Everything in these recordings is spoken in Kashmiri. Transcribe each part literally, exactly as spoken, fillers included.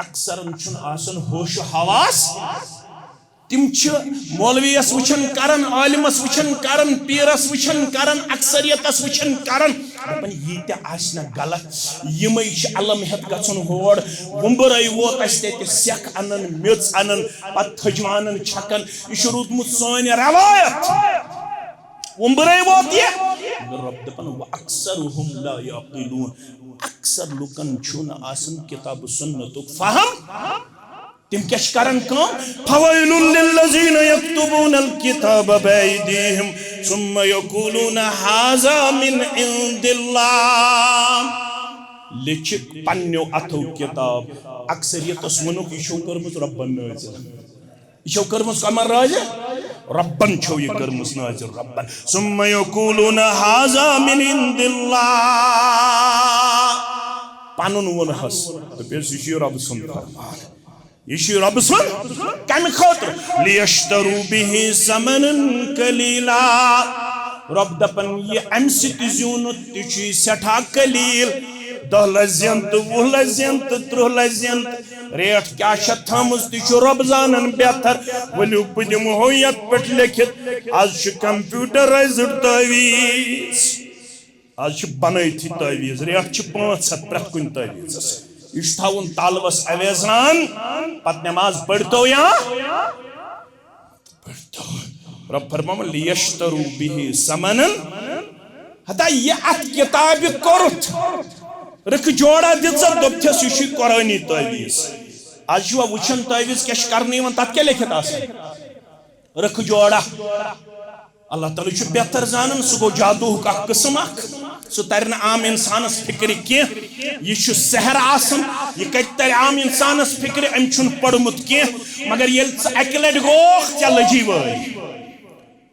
اکثرن چھُنہٕ آسان ہوش و حواس۔ تِم چھِ مولویس وٕچھان کران، عالمس وٕچھان کران، پیرس وٕچھان کران، اکثریتس وٕچھان کران، دپان، یہِ تہِ آسہِ نہ غلط۔ یِمے چھِ علم ہٮ۪تھ گژھان ہور۔ وُمبرے ووت اَسہِ تتہِ سٮ۪کھ انان، میٚژ انان، پتہٕ تھٔجوانن چھکان۔ یہِ چھُ روٗدمُت سٲنۍ روایت۔ وُمبرے ووت یہِ۔ مگر رۄب دپان، "وَأَكْثَرُهُمْ لَا يَعْقِلُونَ"، اکثر لُکن چھُنہٕ آسان کتاب و سنتُک فہم۔ تِم کیٛاہ چھِ کران کٲم؟ فَوَيْلٌ لِلَّذِينَ يَكْتُبُونَ الْكِتَابَ بِأَيْدِيهِمْ ثُمَّ يَقُولُونَ هَٰذَا مِنْ عِنْدِ اللَّهِ۔ لیٚچھِکھ پننیو اتھو کتاب۔ اکثریتس ووٚنُکھ، یہِ چھو کٔرمٕژ رۄبن نٲزِل۔ یہِ چھو کٔرمٕژ کمن نٲزِل؟ رۄبن چھو یہِ کٔرمٕژ نٲزِل، رۄبن۔ ثُمَّ يَقُولُونَ هَٰذَا مِنْ عِنْدِ اللَّهِ۔ پنُن ووٚنہس، دوٚپُس، یہِ چھُ رۄبہٕ سُنٛد فرمان۔ یہِ چھُ رۄبہٕ سُنٛد۔ کمہِ خٲطرٕ؟ لِيَشْتَرُوا بِهِ ثَمَنًا قَلِيلًا۔ رۄب دپان، یہِ امہِ سۭتۍ زیوٗنُتھ تہِ چھُ یہِ سٮ۪ٹھاہ قلیل۔ دَہ لَچھ زینہٕ تہٕ وُہ لَچھ زینہٕ تہٕ تٕرٛہ لَچھ زینہٕ تہٕ ریٹ کیٛاہ چھےٚ تھٲمٕژ تہِ چھُ رۄب زانان بہتر۔ ؤلِو بہٕ دِمہو یتھ پٮ۪ٹھ لیکھِتھ، از چھُ computerized تعویٖذ۔ از چھِ بنٲیتھٕے تعویٖذ، ریٹ چھِ پانٛژھ ہتھ پرٛٮ۪تھ کُنہِ تعویٖذس۔ یہِ چھُ تھاوُن تالوَس اویزان، پتہٕ نٮ۪ماز پٔرۍتو یا پٔرۍتو۔ رۄب فرماوان، "لِيَشْتَرُوا بِهِ ثَمَنًا"۔ ہتا یہِ اتھ کتابہِ کوٚرُتھ رٕکھٕ جوڑا دِژ، دوٚپتھس، یہِ چھُے قرآنی تعویٖذ۔ از چھُوا وٕچھان تعویٖذ کیٛاہ چھُ کرنہٕ یِوان، تتھ کیٛاہ لیکھِتھ آسان؟ رٕکھٕ جوڑا۔ اللہ تعالیٰ چھُ بہتر زانان، سُہ گوٚو جادوہُک اکھ قٕسم اکھ۔ سُہ ترِ نہٕ عام انسانس فکرِ کینٛہہ۔ یہِ چھُ سحر آسان، یہِ کتہِ ترِ عام انسانس فکرِ؟ أمۍ چھُنہٕ پوٚرمُت کینٛہہ۔ مگر ییٚلہِ ژٕ اکہِ لٹہِ گوکھ، ژےٚ لٔجی وٲرۍ۔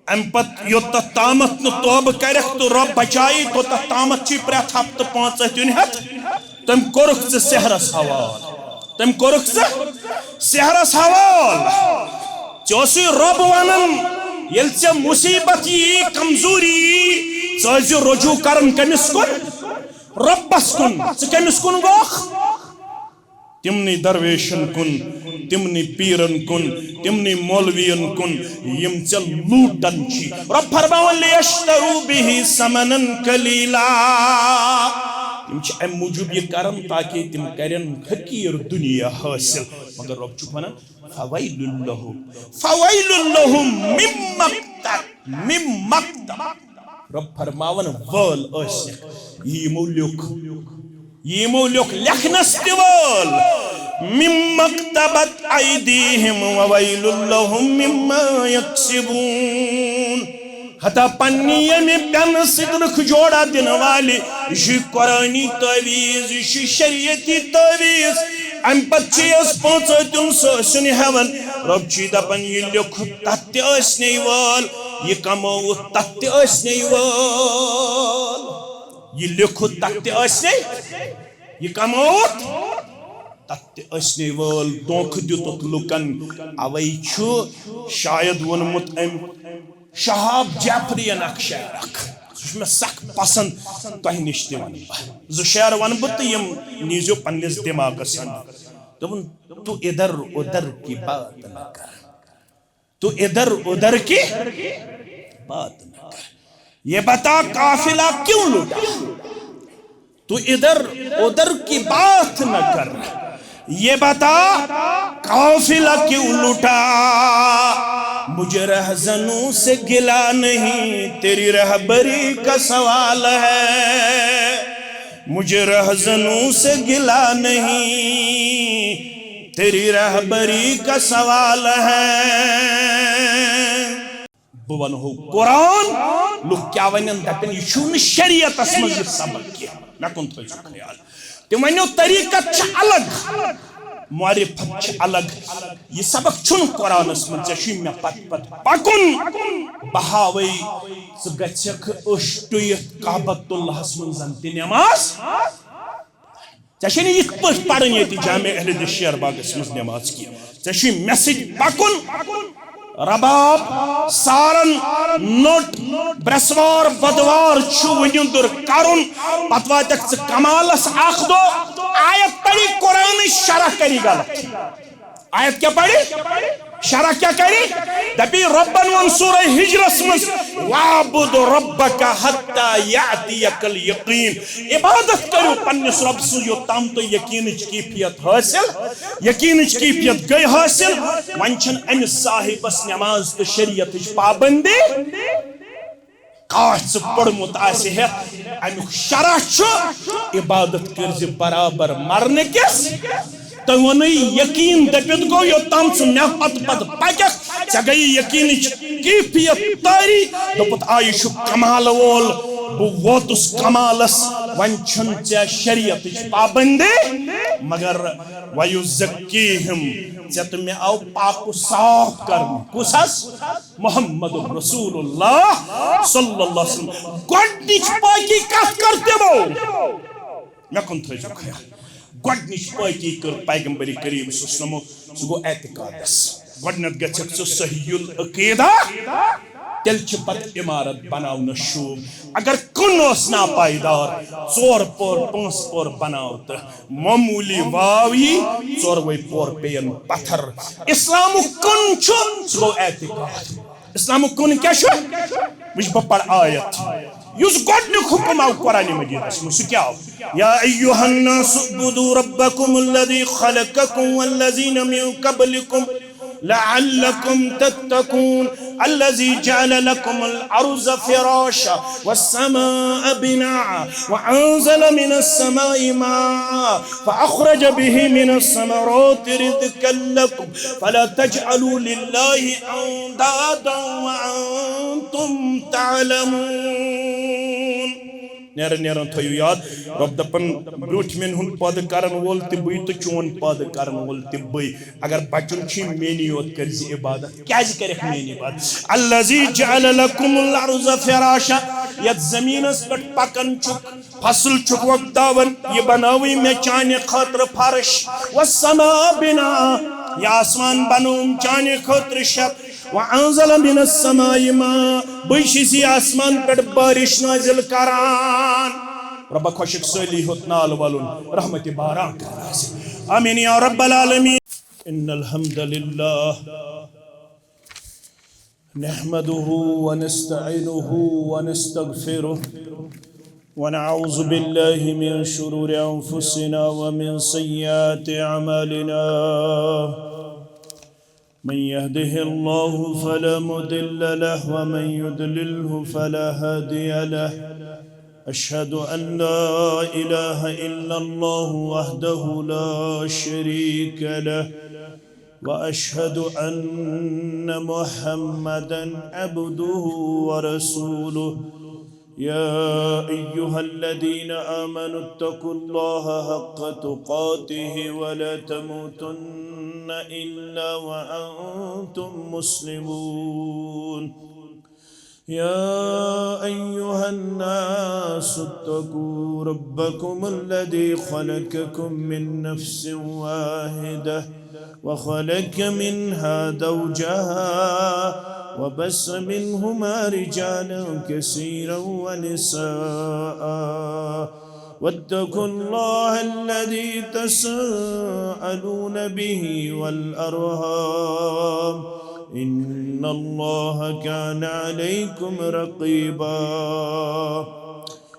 امہِ پتہٕ یوٚتتھ تامتھ نہٕ توبہٕ کرکھ تہٕ رۄب بچایی، توٚتتھ تامتھ چھُے پرٛٮ۪تھ ہفتہٕ پانٛژھ ٲٹھ یُن ہٮ۪تھ۔ تٔمۍ کوٚرُکھ ژٕ سحرس حوال، تٔمۍ کوٚرُکھ ژٕ سحرس حوال۔ ژےٚ اوسُے رۄب ونان، ییٚلہِ ژےٚ مصیبت یی، کمزوری یی، ژٕ ٲسۍ زِ رجوع کران کٔمِس کُن؟ رۄبس کُن۔ ژٕ کٔمِس کُن گوکھ؟ تِمنٕے درویشن کُن، تِمنٕے پیرن کُن، تِمنٕے مولوین کُن، یِم ژےٚ لوٗٹن چھی۔ رۄب فرماوان، "لِيَشْتَرُوا بِهِ ثَمَنًا قَلِيلًا"۔ تِم چھِ امہِ موٗجوٗب یہِ کران تاکہ تِم کرن حقیٖر دُنیا حٲصِل۔ مگر رۄب چھُکھ ونان، "فَوَيْلٌ لَهُمْ، فَوَيْلٌ لَهُمْ مِمَّا اكْتَ-، مِمَّا اكْتَ-۔" رۄب فرماوان، وٲل ٲسِکھ، یہِ یِمو لیوٚکھ، یہِ یِمو لیوٚکھ، لیکھنس تہِ وٲل۔ "مِمَّا اكْتَبَتْ أَيْدِيهِمْ وَوَيْلٌ لَهُمْ مِمَّا يَكْسِبُونَ"۔ ہتا پننہِ ییٚمہِ پٮ۪نہٕ سۭتۍ رٕکھٕ جوڑا دِنہٕ والہِ، یہِ چھُ قرآنی تعویٖذ، یہِ چھُ شریعتی تعویٖذ۔ امہِ پتہٕ چھِ أسۍ پانٛژھ ٲتیُن سُہ ٲسِن ہٮ۪وان۔ رۄب چھُے دپان، یہِ لیوٚکھُتھ تتھ تہِ ٲسۍ نے وٲل، یہِ کمووُتھ تتھ تہِ ٲسۍ نے وٲل۔ یہِ لیوٚکھُتھ تتھ تہِ ٲسۍ نے، یہِ کمووُتھ تتھ تہِ ٲسۍ نے وٲل۔ دھوکہٕ دیُتُکھ لُکن۔ اوے چھُ شاید ووٚنمُت أمۍ شہاب جعفریَن اکھ شعر اکھ، سُہ چھُ مےٚ سخ پسند، تۄہہِ نِش تہِ وَنہٕ بہٕ۔ زٕ شعر وَنہٕ بہٕ تہٕ یِم نیٖزیو پننِس دٮ۪ماغس اندر۔ دوٚپُن، "تو ادھر ادھر کی بات نہ کر، تو ادھر ادھر کی بات نہ کر، یہ بتا قافلہ کیوں لٹا۔" تو ادھر ادھر کی بات نہ کر، یہ بتا قافلہ کیوں لٹا۔ مجھے رہزنوں سے گلہ نہیں، تیری رہبری کا سوال ہے۔ مجھے رہزنوں سے گلہ نہیں، تیری رہبری کا سوال ہے۔ بہٕ وَنہو قرآن، لُکھ کیٛاہ وَنَن، دَپَن، "یہِ چھُنہٕ شریعتس منٛز یہِ سبق کینٛہہ۔" مےٚ کُن تھٲیِو خیال۔ تِم وَنَن، طریٖقت چھِ الگ، معرفت چھِ الگ۔ یہِ سبق چھُنہٕ قرآنس منٛز، ژےٚ چھُے مےٚ پتہٕ پتہٕ پَکُن۔ بہٕ ہاوَے، ژٕ گژھکھ أچھ ٹُوِتھ کعبۃ اللہس منٛز زَن تہِ نٮ۪ماز۔ ژےٚ چھے نہٕ یِتھ پٲٹھۍ پرٕنۍ ییٚتہِ جامع اہل حدیث شیر باغس منٛز نٮ۪ماز کینٛہہ۔ ژےٚ چھُے مےٚ سۭتۍ پکُن۔ رباب، سارن، نوٚٹ، برٛٮ۪سوار، بدوار چھُ وۄنۍ نیُنٛدُر کرُن۔ پتہٕ واتکھ ژٕ کمالس اکھ دۄہ۔ آیت پری قرآنٕچ شرح کری غلط۔ آیت کیٛاہ پری؟ شرح کیٛاہ کری؟ دپی رۄبن ووٚن سورہ ہجرس منٛز، "واعبد ربک حتی یأتیک الیقین"۔ عبادت کٔرِو پننِس رۄب سٕنٛز یوٚتام تۄہہِ یقینٕچ کیفیت حٲصِل، یقینٕچ کیفیت گٔے حٲصِل۔ وۄنۍ چھَنہٕ أمِس صاحبس نماز تہٕ شریعتٕچ پابندی۔ کاش ژٕ پوٚرمُت آسہِ ہٮ۪تھ، اَمیُک شرح چھُ، عبادت کٔرزِ برابر مرنہٕ کِس۔ تٔمۍ ووٚنُے یقین دٔپِتھ گوٚو، یوٚتام ژٕ مےٚ پتہٕ پتہٕ پککھ، ژےٚ گٔیی یقینٕچ کیفیت طٲری۔ دوٚپُتھ، آ، یہِ چھُ کمال وول، بہٕ ووتُس کمالس۔ وۄنۍ چھُنہٕ ژےٚ شریعتٕچ پابندی، مگر وَیُزَکِّیہِم، ژےٚ تہٕ مےٚ آو پاک و صاف کرنہٕ۔ کُس حظ؟ محمد رسول اللہ صلی اللہ علیہ وسلم۔ گۄڈٕنِچ پٲکی کتھ کٔر تِمو؟ مےٚ کُن تھٲیزیو خیال۔ گۄڈٕنِچ پٲکی کٔر پیغمبر کریم صلی اللہ علیہ وسلمو، سُہ گوٚو اعتقادس۔ گۄڈٕنٮ۪تھ گژھکھ ژٕ صحیح العقیدہ، تیٚلہِ چھِ پتہٕ عمارت بناونس شوٗب۔ اگر کُن اوس ناپایدار، ژور پور، پانٛژھ پور بناو تہٕ معموٗلی واو یی، ژوروے پور پیٚین پتھر۔ اسلامُک کُن چھُ، سُہ گوٚو اعتقاد۔ اسلامُک کُن کیٛاہ چھُ؟ وٕچھ، بہٕ پرٕ آیت، یُس گۄڈٕنیُک حُکم آو قرآن مجیدس منٛز، سُہ کیٛاہ آو؟ یا ایھا الناس اعبدوا ربکم الذی خلقکم والذین من قبلکم لعلکم تتقون، الذی جعل لکم الارض فراشا والسماء بناء وانزل من السماء ماء فأخرج به من الثمرات رزقا لكم فلا تجعلوا لله أندادا وأنتم تعلمون۔ نیران نیران تھٲیِو یاد، رۄب دَپان، برٛونٛٹھمٮ۪ن ہُنٛد پٲدٕ کرن وول تہِ بٕے تہٕ چون پٲدٕ کرن وول تہِ بٕے۔ اگر بچُن چھُے، میٛٲنی یوت کٔرۍ زِ عبادت۔ کیٛازِ کَرٮ۪کھ میٛٲنۍ عبادت؟ الذی جعل لکم الارض فراشا، یَتھ زٔمیٖنَس پٮ۪ٹھ پَکان چھُکھ، فصل چھُکھ وۄپداوان، یہِ بنٲوٕے مےٚ چانہِ خٲطرٕ فرش۔ والسماء بناء، یہِ آسمان بنووُم چانہِ خٲطرٕ چھت۔ وانزل من السماء ماء، بٕے چھُس یہِ آسمان پٮ۪ٹھ بارش نازل کران۔ رۄبہ خۄشک سٲلی ہیوٚت نال وَلُن، رحمتِ باران کرناو۔ آمین یا رب العالمین۔ ان الحمد للہ نحمده ونستعينه ونستغفره ونعوذ بالله من شرور أنفسنا ومن سيئات أعمالنا. من يهده الله فلا مضل له ومن يضلله فلا هادي له. أشهد أن لا إله إلا الله وحده لا شريك له وأشهد أن محمدا عبده ورسوله. يا أيها الذين آمنوا اتقوا الله حق تقاته ولا تموتن إلا وأنتم مسلمون. يا أيها الناس اتقوا ربكم الذي خلقكم من نفس واحدة وخلق منها زوجها وبث منهما رجالا كثيرا ونساء واتقوا الله الذي تساءلون به والأرحام إن الله كان عليكم رقيبا.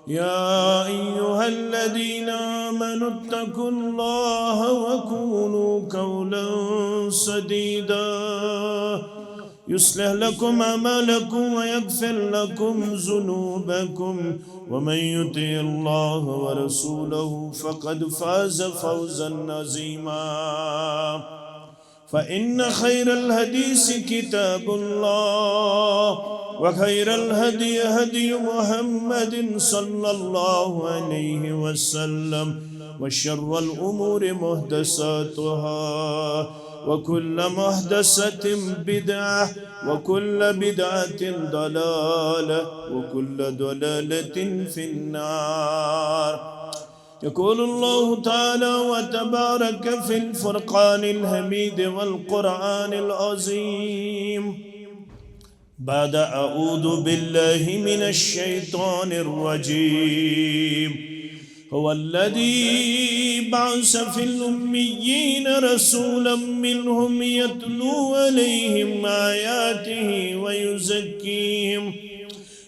يا أيها الذين آمنوا اتقوا الله وقولوا قولا سديدا يصلح لكم أعمالكم ويغفر لكم ذنوبكم ومن يطع الله ورسوله فقد فاز فوزا عظيما. فإن خير الحديث كتاب الله وخير الهدي هدي محمد صلى الله عليه وسلم وشر الأمور محدثاتها وكل محدثة بدعة وكل بدعة ضلالة وكل ضلالة في النار. يقول الله تعالى وتبارك في الفرقان الحميد والقرآن العظيم بعد أعوذ بالله من الشيطان الرجيم. هو الذي بعث في الأميين رسولا منهم يتلو عليهم آياته ويزكيهم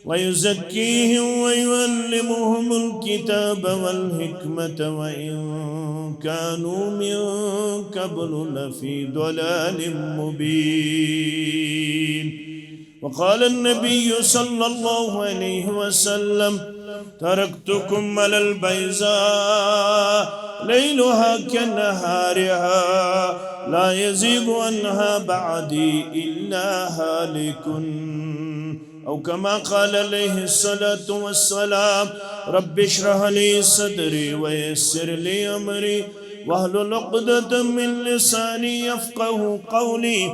ويزكيهم ويعلمهم الكتاب والحكمة وإن كانوا من قبل لفي ضلال مبين. وقال النبي صلى الله عليه وسلم: تركتكم على البيضاء ليلها كنهارها لا يزيغ عنها بعدي إلا هالك. أو كما قال عليه الصلاة والسلام: رب اشرح لي صدري ويسر لي أمري واحلل عقدة من لساني يفقه قولي.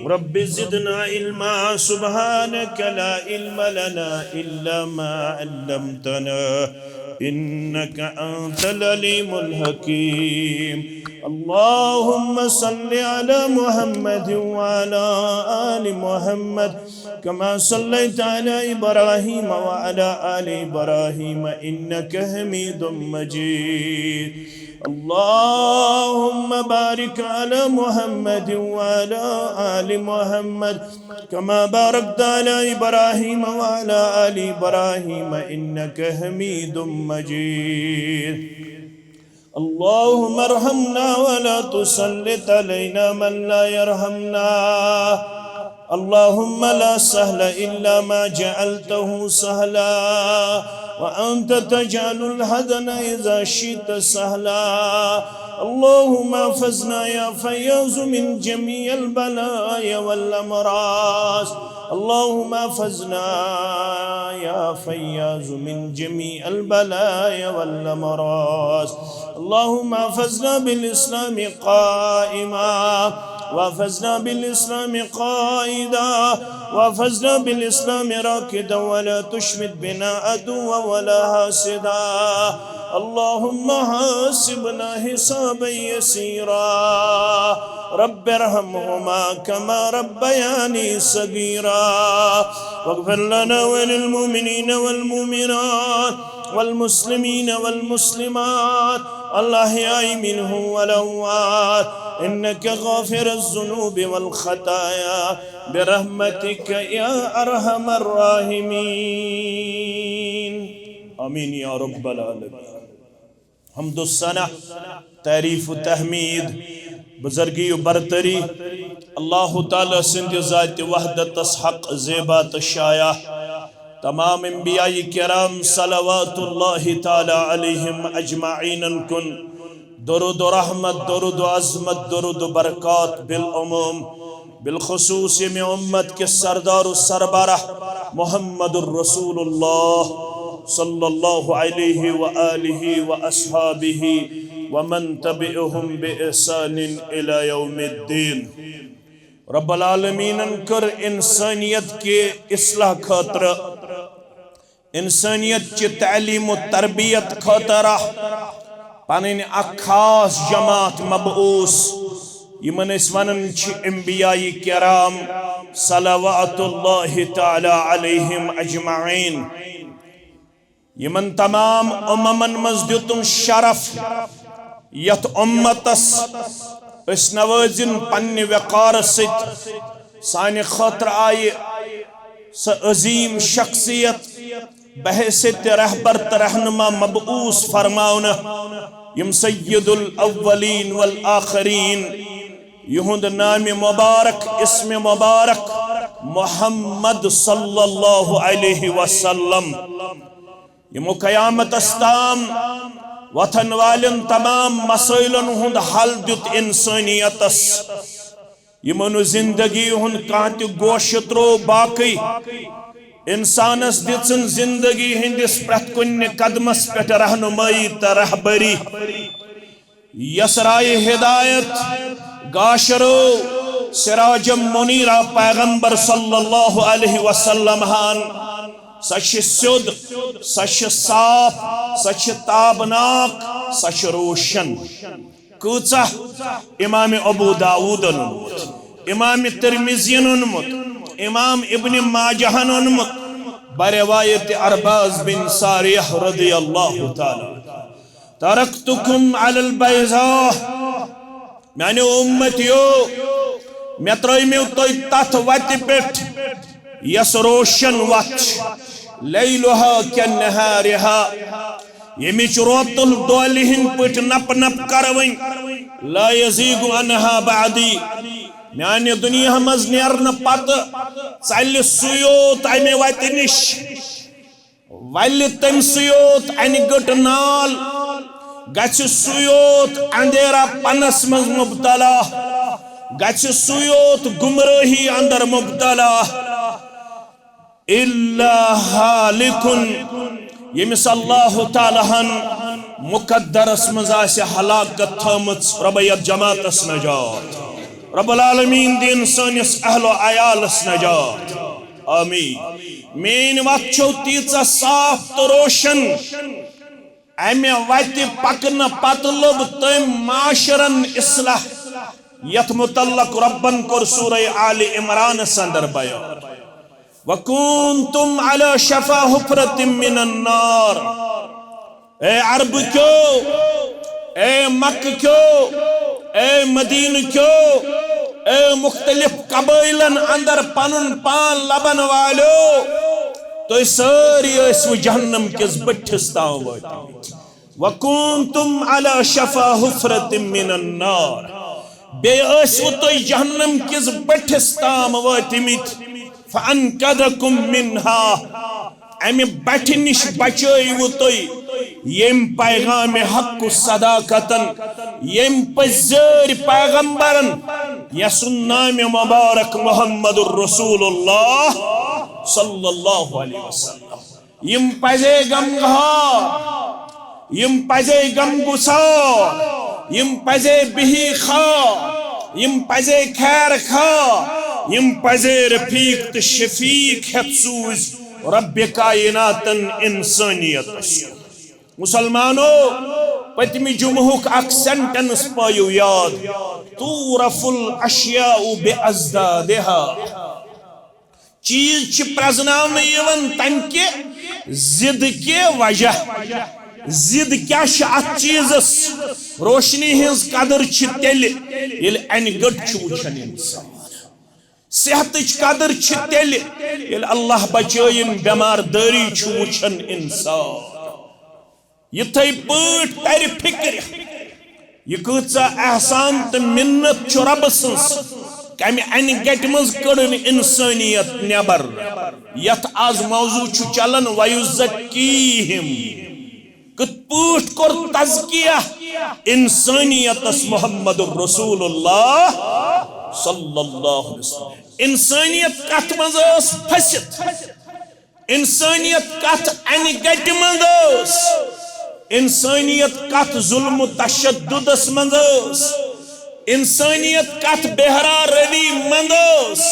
رب زدنا علما. سبحانك لا علم لنا إلا ما علمتنا إنك أنت العليم الحكيم. اللهم صل على محمد وعلى آل محمد كما صليت على إبراهيم وعلى آل إبراهيم إنك حميد مجيد. اللهم بارك على محمد وعلى آل محمد كما باركت على إبراهيم وعلى آل إبراهيم إنك حميد مجيد. اللهم ارحمنا ولا تسلط علينا من لا يرحمنا. اللهم لا سهل إلا ما جعلته سهلا وأنت تجعل الحزن إذا شئت سهلا. اللهم احفظنا يا فياض من جميع البلايا والأمراض. اللهم احفظنا يا فياض من جميع البلايا والأمراض. اللهم احفظنا بالإسلام قائما، واحفظنا بالإسلام قائدا، واحفظنا بالإسلام راكدا، ولا تشمت بنا عدوا ولا حاسدا. اللهم حاسبنا حسابا يسيرا. رب ارحمهما كما ربياني صغيرا. واغفر لنا وللمؤمنين والمؤمنات والمسلمين والمسلمات الأحياء منهم والأموات إنك غافر الذنوب والخطايا برحمتك يا أرحم الراحمين. آمين يا رب العالمين. حمد و ثنا، تعریف و تحمید، بزرگی و برتری، اللہ تعالیٰ سٕنٛدِ ذاتِ وحدتس حق زیبا تہٕ شایع۔ تمام انبیاء کرام صلوات اللہ تعالیٰ علیہم اجمعین کُن درود و رحمت، درود و عظمت، درود و برکات بالعموم، بالخصوص ییٚمہِ امت کِس سردار و سربراہ محمد رسول اللہ صلی اللہ علیہ و آلہ و اصحابہ و من تبعہم بإحسان الی یوم الدین۔ رب العالمینن کٔر انسانیت کہِ اصلاح خٲطرٕ، انسانیت چہِ تعلیم و تربیت خٲطرٕ پنٕنۍ اکھ خاص جماعت مبعوث، یِمن أسۍ ونان چھِ انبیاء کرام صلوات اللہ تعالیٰ علیہم اجمعین۔ یِمن تمام اممن منٛز دیُتُن شرف، یتھ امتس أسۍ نوٲزِن پننہِ وقارٕ سۭتۍ۔ سانہِ خٲطرٕ آیہِ سۄ عظیم شخصیت بحیثیت رہبر تہٕ رہنما مبعوث فرماونہٕ، یِم سید الاولین والآخرین، یِہُنٛد نامِ مبارک، اسمِ مبارک محمد صلی اللہ علیہ وسلم، یِمو قیامتس تام وۄتھن والٮ۪ن تمام مسٲیلن ہُنٛد حل دیُت انسٲنیتس۔ یِمو نہٕ زندگی ہُنٛد کانٛہہ تہِ گوشہٕ ترٛوو باقٕے۔ انسانس دِژٕن زندگی ہٕنٛدِس پرٛٮ۪تھ کُنہِ قدمس پٮ۪ٹھ رہنمٲیی تہٕ رہبری۔ یۄس راہِ ہدایت گاشرو سراجم منیرا پیغمبر صلی اللہ علیہ وسلم ہن سۄ چھِ سیوٚد، سۄ چھِ صاف، سۄ چھِ تابناک، سۄ چھِ روشن۔ کۭژاہ؟ امام ابو داؤدن اوٚنمُت، امام ترمذین اوٚنمُت، امام ابن ماجہن اوٚنمُت، بروایت عرباض بن ساریہ رضی اللہ تعالی عنہ۔ ترکتکم علی البیضاء، میانیو امتیو، مےٚ ترٲومو تُہۍ تتھ وتہِ پٮ۪ٹھ یۄس روشن وتھ چھِ، لیلہا کنہارہا، ییٚمِچ روتل دۄہلہِ ہٕنٛدۍ پٲٹھۍ نپ نپ کروٕنۍ، لا یزیغ عنہا بعدی، میانہِ دُنیا منٛز نیرنہٕ پتہٕ ژلہِ سُے یوت امہِ وتہِ نِش۔ ولہِ تٔمۍ سٕے یوت انہِ گٔٹ نال، گژھِ سُے یوت اندھیرا پنس منٛز مبتلا، گژھِ سُے یوت گمرٲہی اندر مبتلا۔ الا حالکن، ییٚمِس اللہ تعالیٰ ہن مقدرس منٛز آسہِ ہلاکت تھٲمٕژ، رۄبہ یتھ جماعتس نجات، رب العالمین دِن سٲنِس اہل و عیالس نجات۔ آمین۔ میٲنۍ وتھ چھو تیٖژاہ صاف تہٕ روشن، امہِ وتہِ پکنہٕ پتہٕ لوٚب تٔمۍ معاشرن اصلاح، یتھ متعلق رۄبن کوٚر سورہ آل عمرانس اندر بیان، وکنتم علی شفا حفرۃ من النار۔ اے عرب کیو، اے مکہ کیو، اے مدینہ کیو، اے مختلف قبائلن اندر پنن پان لبن والیو، تُہۍ سٲری ٲسوٕ جہنم کِس بٔٹھِس تام وٲتمٕتۍ۔ وکنتم علی شفا حفرۃ من النار، بیٚیہِ ٲسوٕ تُہۍ جہنم کِس بٔٹھِس تام وٲتمٕتۍ۔ فانقذکم منہا، امہِ بٹھِ نِش بچٲیوٕ تُہۍ ییٚمۍ پیغام حق صداقتن، ییٚمۍ پٔزۍ پیغمبرن، یسُنٛد نام مبارک محمد رسول اللہ صلی اللہ علیہ وسلم۔ یم پزے غم گہار، یم پزے غم گسار، یم پزے بہی خار، یم پزے خیر خار، یم پزے رفیق تہٕ شفیق ہیتھ سوز رب کائناتن انسانیتس۔ مسلمانو، پتمہِ جمعہُک اکھ سینٹنس پٲیِو یاد، تعرف الاشیاء باضدادها۔ چیز چھِ پرزناونہٕ یِوان تمہِ کہِ ضد کہِ وجہ۔ ضد کیٛاہ چھِ اتھ چیزس؟ روشنی ہٕنٛز قدر چھِ تیٚلہِ ییٚلہِ انہِ گٔٹ چھُ وٕچھان انسان۔ صحتٕچ قدر چھِ تیٚلہِ ییٚلہِ اللہ بچٲیِن بٮ۪مار دٲری چھُ وٕچھان انسان۔ یِتھے پٲٹھۍ ترِ فکرِ، یہِ کۭژاہ احسان تہٕ منت چھُ رۄبہٕ سٕنٛز، کمہِ انہِ گٹہِ منٛز کٔڑٕن انسانیت نٮ۪بر، یتھ از موضوع چھُ چلان ویزکیہم۔ کِتھ پٲٹھۍ کوٚر تزکیہ انسانیتس محمد رسول اللہ صلی اللہ علیہ وسلم؟ انسانیت کتھ منٛز ٲس پھٔسِتھ؟ انسانیت کتھ انہِ گٹہِ منٛز ٲس؟ انسانیت کتھ ظلم و تشددس منٛز ٲس؟ انسانیت کتھ بہرا روی منٛز ٲس؟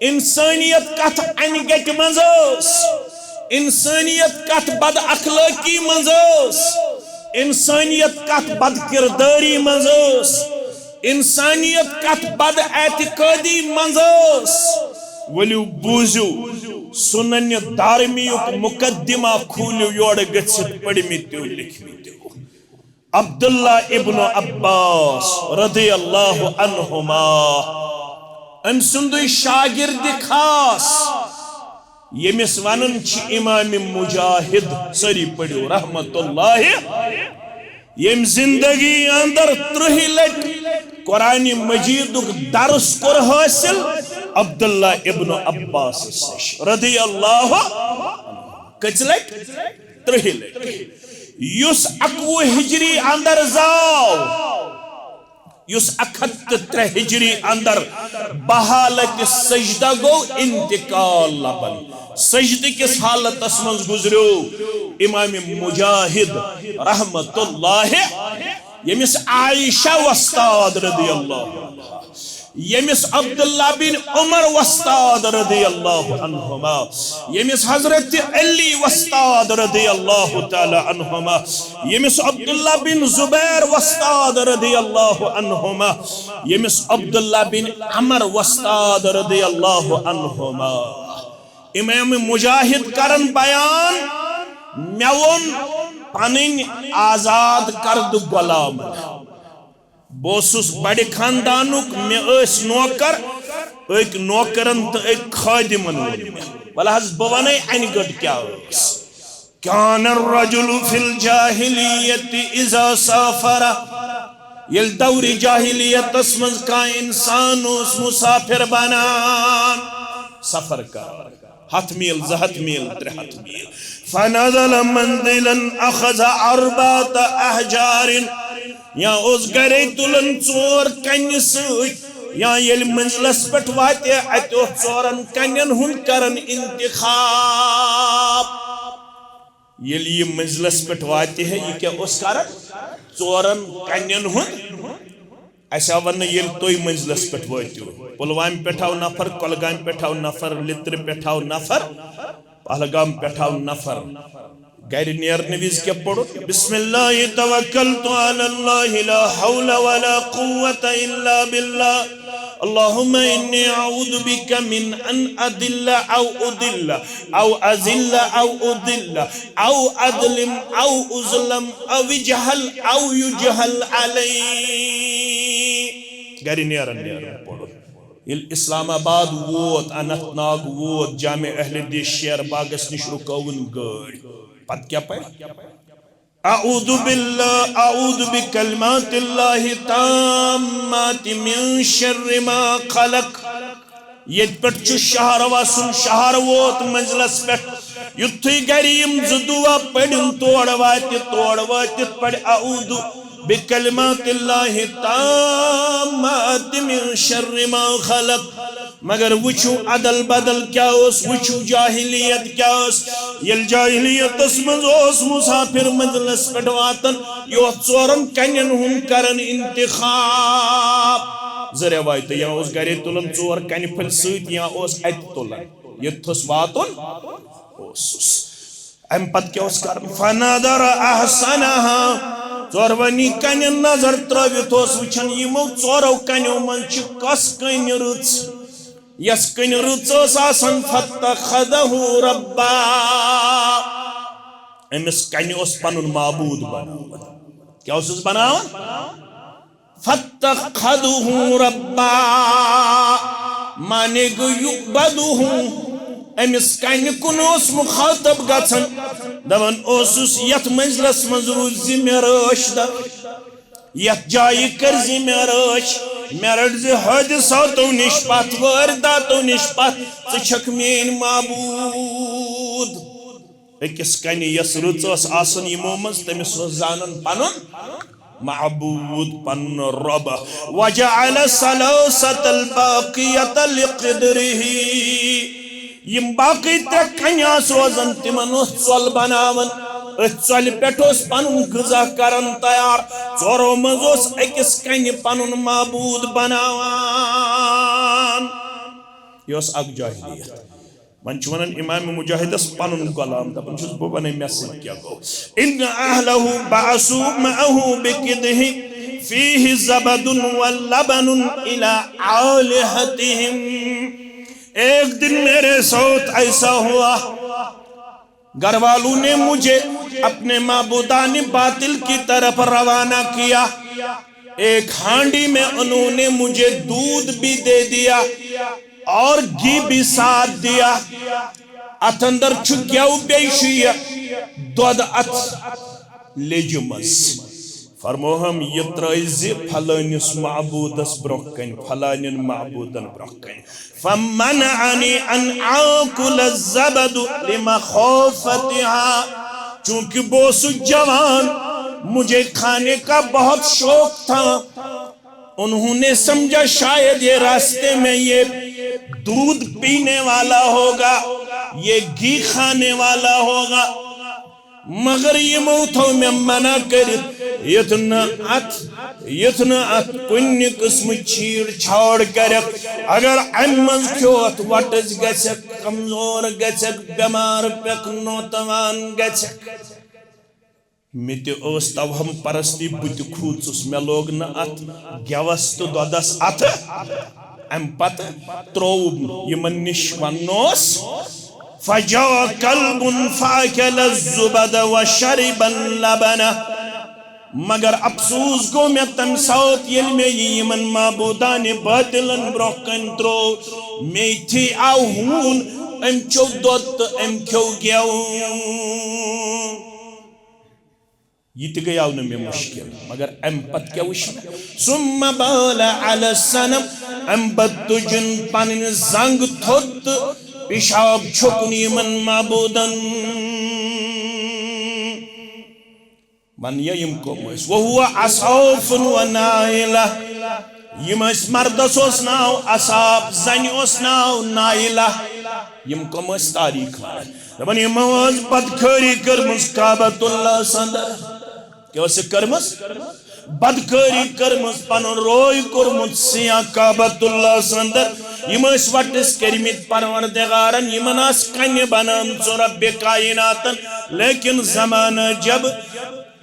انسانیت کتھ انہِ گٹہِ منٛز ٲس؟ انسانیت کتھ بد اخلٲقی منٛز ٲس؟ انسانیت کتھ بد کردٲری منٛز ٲس؟ انسانیت کتھ بد اعتقادی منٛز ٲس؟ ؤلِو بوٗزِو، سنن دارمیُک مقدمہ کھوٗلِو، یورٕ گٔژھِتھ پٔرمٕتِو لیکھمٕتِو۔ عبداللہ ابن عباس رضی اللہ عنہما، أمۍ سُنٛدُے شاگرد خاص، ییٚمِس ونان چھِ امام مجاہد، سٲری پٔرِو رحمت اللہ، ییٚمۍ زندگی اندر ترٕہہِ لٹہِ قرآن مجیدُک درس کوٚر حٲصِل عبداللہ ابن عباس نِش رضی اللہ عنہ۔ کٔژِ لٹہِ؟ ترٕہہِ لٹہِ۔ یُس اکوُہ ہجری اندر زاو، یُس اکھ ہتھ تہٕ ترٛےٚ ہجری اندر بحالت سجدہ گوٚو انتقال لبن، سجدٕ کِس حالتس منٛز گزریو امام مجاہد رحمت اللہ، ییٚمِس عائشہ وستاد رضی اللہ عنہا، ییٚمِس عبداللہ بن عمر وۄستاد رضی اللہ عنہما، ییٚمِس حضرت علی وۄستاد رضی اللہ تعالی عنہما، ییٚمِس عبداللہ بن زبیر وۄستاد رضی اللہ عنہما، ییٚمِس عبداللہ بن عمر وۄستاد رضی اللہ عنہما۔ امام مجاہد کرن بیان، مےٚ ووٚن پنٕنۍ آزاد کردٕ غلام۔ بہٕ اوسُس بڑِ خاندانُک، مےٚ ٲسۍ نوکر، أکۍ نوکرن تہٕ أکۍ خٲدِمن ووٚن مےٚ۔ وَلہٕ حظ، بہٕ وَنَے اَنہِ گٔٹ کیٛاہ ٲس۔ كان الرجل في الجاهلية إذا سافر۔ ییٚلہِ دورِ جاہلیتس منٛز کانٛہہ انسان اوس مسافر بنان، سفر کران، ہتھ میل، زٕ ہتھ میل، ترٛےٚ ہتھ میل۔ فنزل منزلا أخذ أربعة أحجار۔ یا اوس گرے تُلان ژور کنہِ سۭتۍ، یا ییٚلہِ منزلس پٮ۪ٹھ واتہِ، اتہِ اوس ژورن کنٮ۪ن ہُنٛد کران انتخاب۔ ییٚلہِ یہِ منزلس پٮ۪ٹھ واتہِ ہے، یہِ کیٛاہ اوس کران؟ ژورن کنٮ۪ن ہُنٛد۔ اسہِ آو وننہٕ، ییٚلہِ تُہۍ منزلس پٮ۪ٹھ وٲتِو، پلوامہِ پٮ۪ٹھ آو نفر، کۄلگامہِ پٮ۪ٹھ آو نفر، لِترِ پٮ۪ٹھ آو نفر، پہلگام پٮ۪ٹھ آو نفر۔ گرِ نیرنہٕ وِزِ کیٛاہ پوٚرُکھ؟ بسم الله توكلت على الله لا حول ولا قوة إلا بالله، اللهم إني أعوذ بك من أن أضل أو أضل أو أذل أو أذل أو أظلم أو أظلم أو أجهل أو يجهل علي۔ گرِ نیران نیران پوٚرُکھ۔ ییٚلہِ اسلام آباد ووت، اننت ناگ ووت، جامع اہل حدیث شیر باغس نِش رُکٲوٕن گٲڑۍ۔ پتہٕ کیٛاہ پرِ؟ أعوذ بالله، أعوذ بكلمات الله التامات من شر ما خلق۔ ییٚتہِ پٮ۪ٹھ چھُ شہر وسُن، شہر ووت منزلس پٮ۪ٹھ۔ یُتھُے گرِ یِم زٕ دُعا پٔرِن، تور واتہِ، تور وٲتِتھ پرِ أعوذ بكلمات الله التامات من شر ما خلق۔ مگر وٕچھِو ادل بدل کیٛاہ اوس، وٕچھِو جاہلیت کیٛاہ ٲس۔ ییٚلہِ جاہلیتس منٛز اوس مسافر منزلس پٮ۪ٹھ واتان، یہِ اوس ژورن کنٮ۪ن ہُنٛد کران انتخاب۔ زٕ رٮ۪وایتہٕ، یا اوس گرے تُلان ژور کنہِ پھٔلۍ سۭتۍ، یا اوس اتہِ تُلان، یوٚتتھس واتُن اوسُس۔ امہِ پتہٕ کیٛاہ اوس کران؟ فنظر أحسنها، ژورونی کنٮ۪ن نظر ترٲوِتھ اوس وٕچھان، یِمو ژورو کنیو منٛز چھِ کۄس کٔنۍ رٕژ۔ یۄس کٔنۍ رٕژ ٲس آسان، فاتخذه ربا، أمِس کنہِ اوس پنُن معبوٗد بناوان۔ کیٛاہ اوسُس بناوان؟ فاتخذه ربا، معنی گوٚو یعبده۔ أمِس کنہِ کُن اوس مخاطب گژھان، دپان اوسُس، یتھ منزلس منٛز روٗزِ مےٚ رٲچھ در، یتھ جایہِ کٔرزِ مےٚ رٲچھ، مےٚ رٔٹزِ حٲدثاتو نِش پتھ، وٲرۍداتو نِش پتھ، ژٕ چھکھ میٲنۍ معبوٗد۔ أکِس کنہِ یۄس رٕژ ٲس آسان یِمو منٛز، تٔمِس اوس زانان پنُن معبوٗد، پنُن رۄب۔ وجعل ثلاثة الباقية لقدره۔ یِم باقٕے ترٛےٚ کنہِ آسہٕ روزان، تِمن اوس ژۄل بناوان۔ أتھۍ ژۄلہِ پٮ۪ٹھ اوس پنُن غذا کران تیار۔ ژورو منٛز اوس أکِس کنہِ پنُن معبوٗد بناوان۔ یہِ اوس اکھ جاہلیت۔ وۄنۍ چھُ ونان امام مجاہدس پنُن غلام، دپان چھُس، بہٕ ونَے مےٚ سۭتۍ کیٛاہ گوٚو۔ ان اہلہ بعثوا معه بقدح فیہ زبد ولبن الی آلہتہم۔ ایک دن میرے ساتھ ایسا ہوا، گھر والوں نے مجھے اپنے معبودان باطل کی طرف روانہ کیا۔ ایک ہانڈی میں انہوں نے مجھے دودھ بھی دے دیا اور گھی بھی ساتھ دیا۔ اتھ اندر چھُ گٮ۪و، بیٚیہِ چھُ یہِ دۄد اتھ لیٚجہِ منٛز۔ فرموہم، یہِ ترٲوزِ فلٲنِس معبوٗدس برٛونٛہہ کنہِ، فلٲنٮ۪ن معبوٗدن برٛونٛہہ کنہِ۔ فمنعنی ان آکل الزبد لمخافتها، چونکہ بہٕ اوسُس جوان، مجھے کھانے کا بہت شوق تھا۔ انہوں نے سمجھا شاید یہ راستے میں یہ دودھ پینے والا ہوگا، یہ گھی کھانے والا ہوگا۔ مگر یِمو تھوٚو مےٚ منع کٔرِتھ، یُتھ نہٕ اتھ، یُتھ نہٕ اتھ کُنہِ قٕسمٕچ چھیڑ چھاڑ کرکھ۔ اگر امہِ منٛز کھیوتھ، وۄٹٕس گژھکھ، کمزور گژھکھ، بٮ۪مار پٮ۪کھ، نوتوان گژھکھ۔ مےٚ تہِ ٲس توہم پرستی، بہٕ تہِ کھوٗژُس، مےٚ لوگ نہٕ اتھ گٮ۪وس تہٕ دۄدس اتھٕ۔ امہِ پتہٕ ترووُم یِمن نِش وننوس، فجاء كلب فأكل الزبد وشرب اللبن۔ مگر افسوس گوٚو مےٚ تمہِ ساتہٕ، ییٚلہِ مےٚ یہِ یِمن معبوٗدانِ باطلن برونٛہہ کنہِ تروو، مےٚ تھی آو ہوٗن، أمۍ چوٚو دۄد تہٕ أمۍ کھیوٚو گٮ۪و۔ یہِ تہِ گٔیاو نہٕ مےٚ مُشکِل، مگر اَمہِ پتہٕ کیٛاہ وٕچھ مےٚ؟ ثم بال على الصنم، اَمہِ پتہٕ تُجُن پنٕنۍ زنٛگ تھوٚد تہٕ پِشاب چھوٚکُن یِمن معبوٗدن۔ ون یا یِم کۄم ٲسۍ؟ وهو أساف ونائلة۔ یِم ٲسۍ، مردس اوس ناو أساف، زنہِ اوس ناو نائلة۔ یِم کۄم ٲسۍ؟ تاریخ ونان۔ دپان یِمو ٲس بدکٲری کٔرمٕژ کعبۃ اللہ اندر۔ کیٛاہ ٲسٕکھ کٔرمٕژ؟ بدکٲری کٔرمٕژ، پنُن روے کوٚرمُت سیاہ کعبۃ اللہ اندر۔ یِم ٲسۍ وۄٹٕس کٔرمٕتۍ پروردگارن، یِمن آسہٕ کنہِ بنٲومژٕ رب کائناتن۔ لیکن زمانہ جب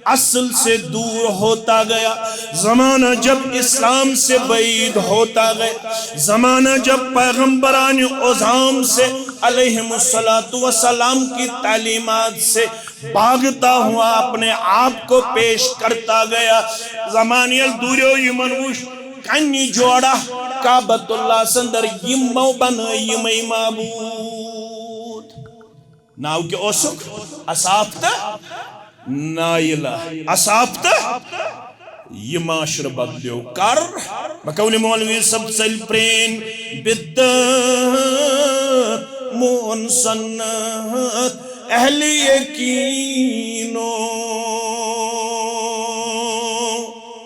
اصل سے دور ہوتا گیا، زمانہ جب اسلام سے بعید ہوتا گیا، زمانہ جب پیغمبران عظام سے علیہم الصلوۃ والسلام کی تعلیمات سے بھاگتا ہوا اپنے آپ کو پیش کرتا گیا۔ زمانہ ییٚلہِ دوٗریو، یِمن وُچھ کنہِ جوڑا کعبۃ اللہ اندر، یِمو بنٲے یِمے معبوٗد۔ ناو کیٛاہ اوسُکھ؟ اصاف تہٕ نائلہ۔ اصاف تہٕ یہِ معاشرٕ بدلیو۔ کر؟ بقول مولوی صٲب، ژٔلۍ پرٛٲنۍ بدعت، مون سنت اہل یقینو۔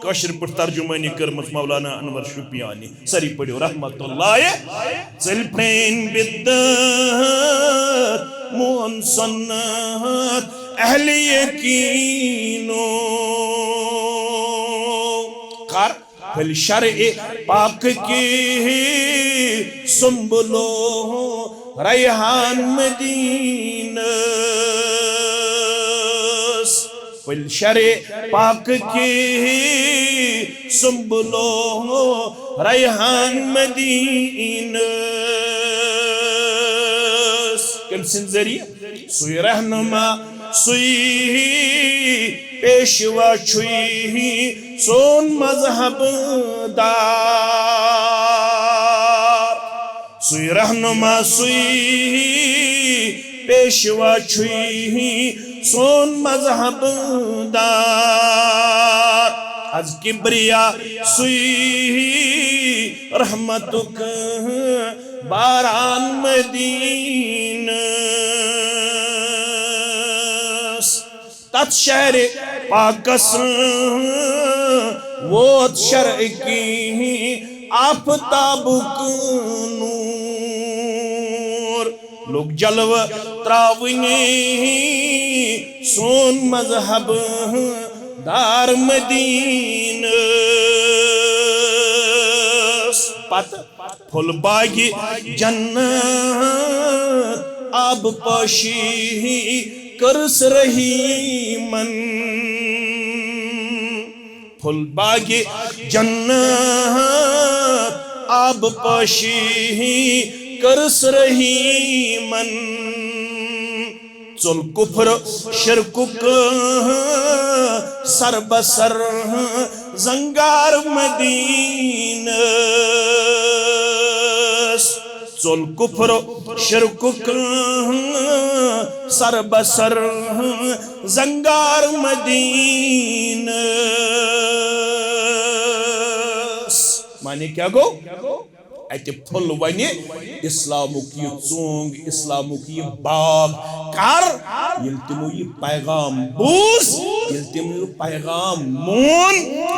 کٲشِر پٲٹھۍ ترجمٲنی کٔرمٕژ مولانا انور شوپیانی۔ سٲری پٔرِو رحمت اللہ۔ ژٔلۍ پرٛٲنۍ بدعت، مون سنت اہل یقینو۔ کر؟ پھٔلۍ شرع پاک کی سنبل و ریحان مدینس۔ پھٔلۍ شرع پاک کی سنبل و ریحان مدینس۔ کٔمۍ سٕنٛدِ ذٔریعہٕ؟ سُے رہنما، سُے پیشوا چھُے سون مذہب دار۔ سُے رہنما، سُے پیشوا چھُے سون مذہب دار۔ از کبریا سُے رحمتُک باران مدینس۔ تتھ شہرِ پاکس ووت شرع کی آفتابُک نور۔ لوٚگ جلوٕ تراونہِ سون مذہب دار مدینس۔ پتہٕ پھوٚل باغِ جنت آب پاشی کٔرٕس رحیمن۔ پھوٚل باغِ جنت آب پاشی کٔرٕس رحیمن۔ ژوٚل کفر شرکُک سر بسر زنگار مدینس۔ ژوٚل کفر شرکُک سر بسر زنگار مدینس۔ معنی کیٛاہ گوٚو؟ اتہِ پھوٚل وۄنہِ اسلامُک یہِ ژونگ، اسلامُک یہِ باغ۔ کر؟ ییٚلہِ تِمو یہِ پیغام بوٗز، ییٚلہِ تِمو یہِ پیغام مون،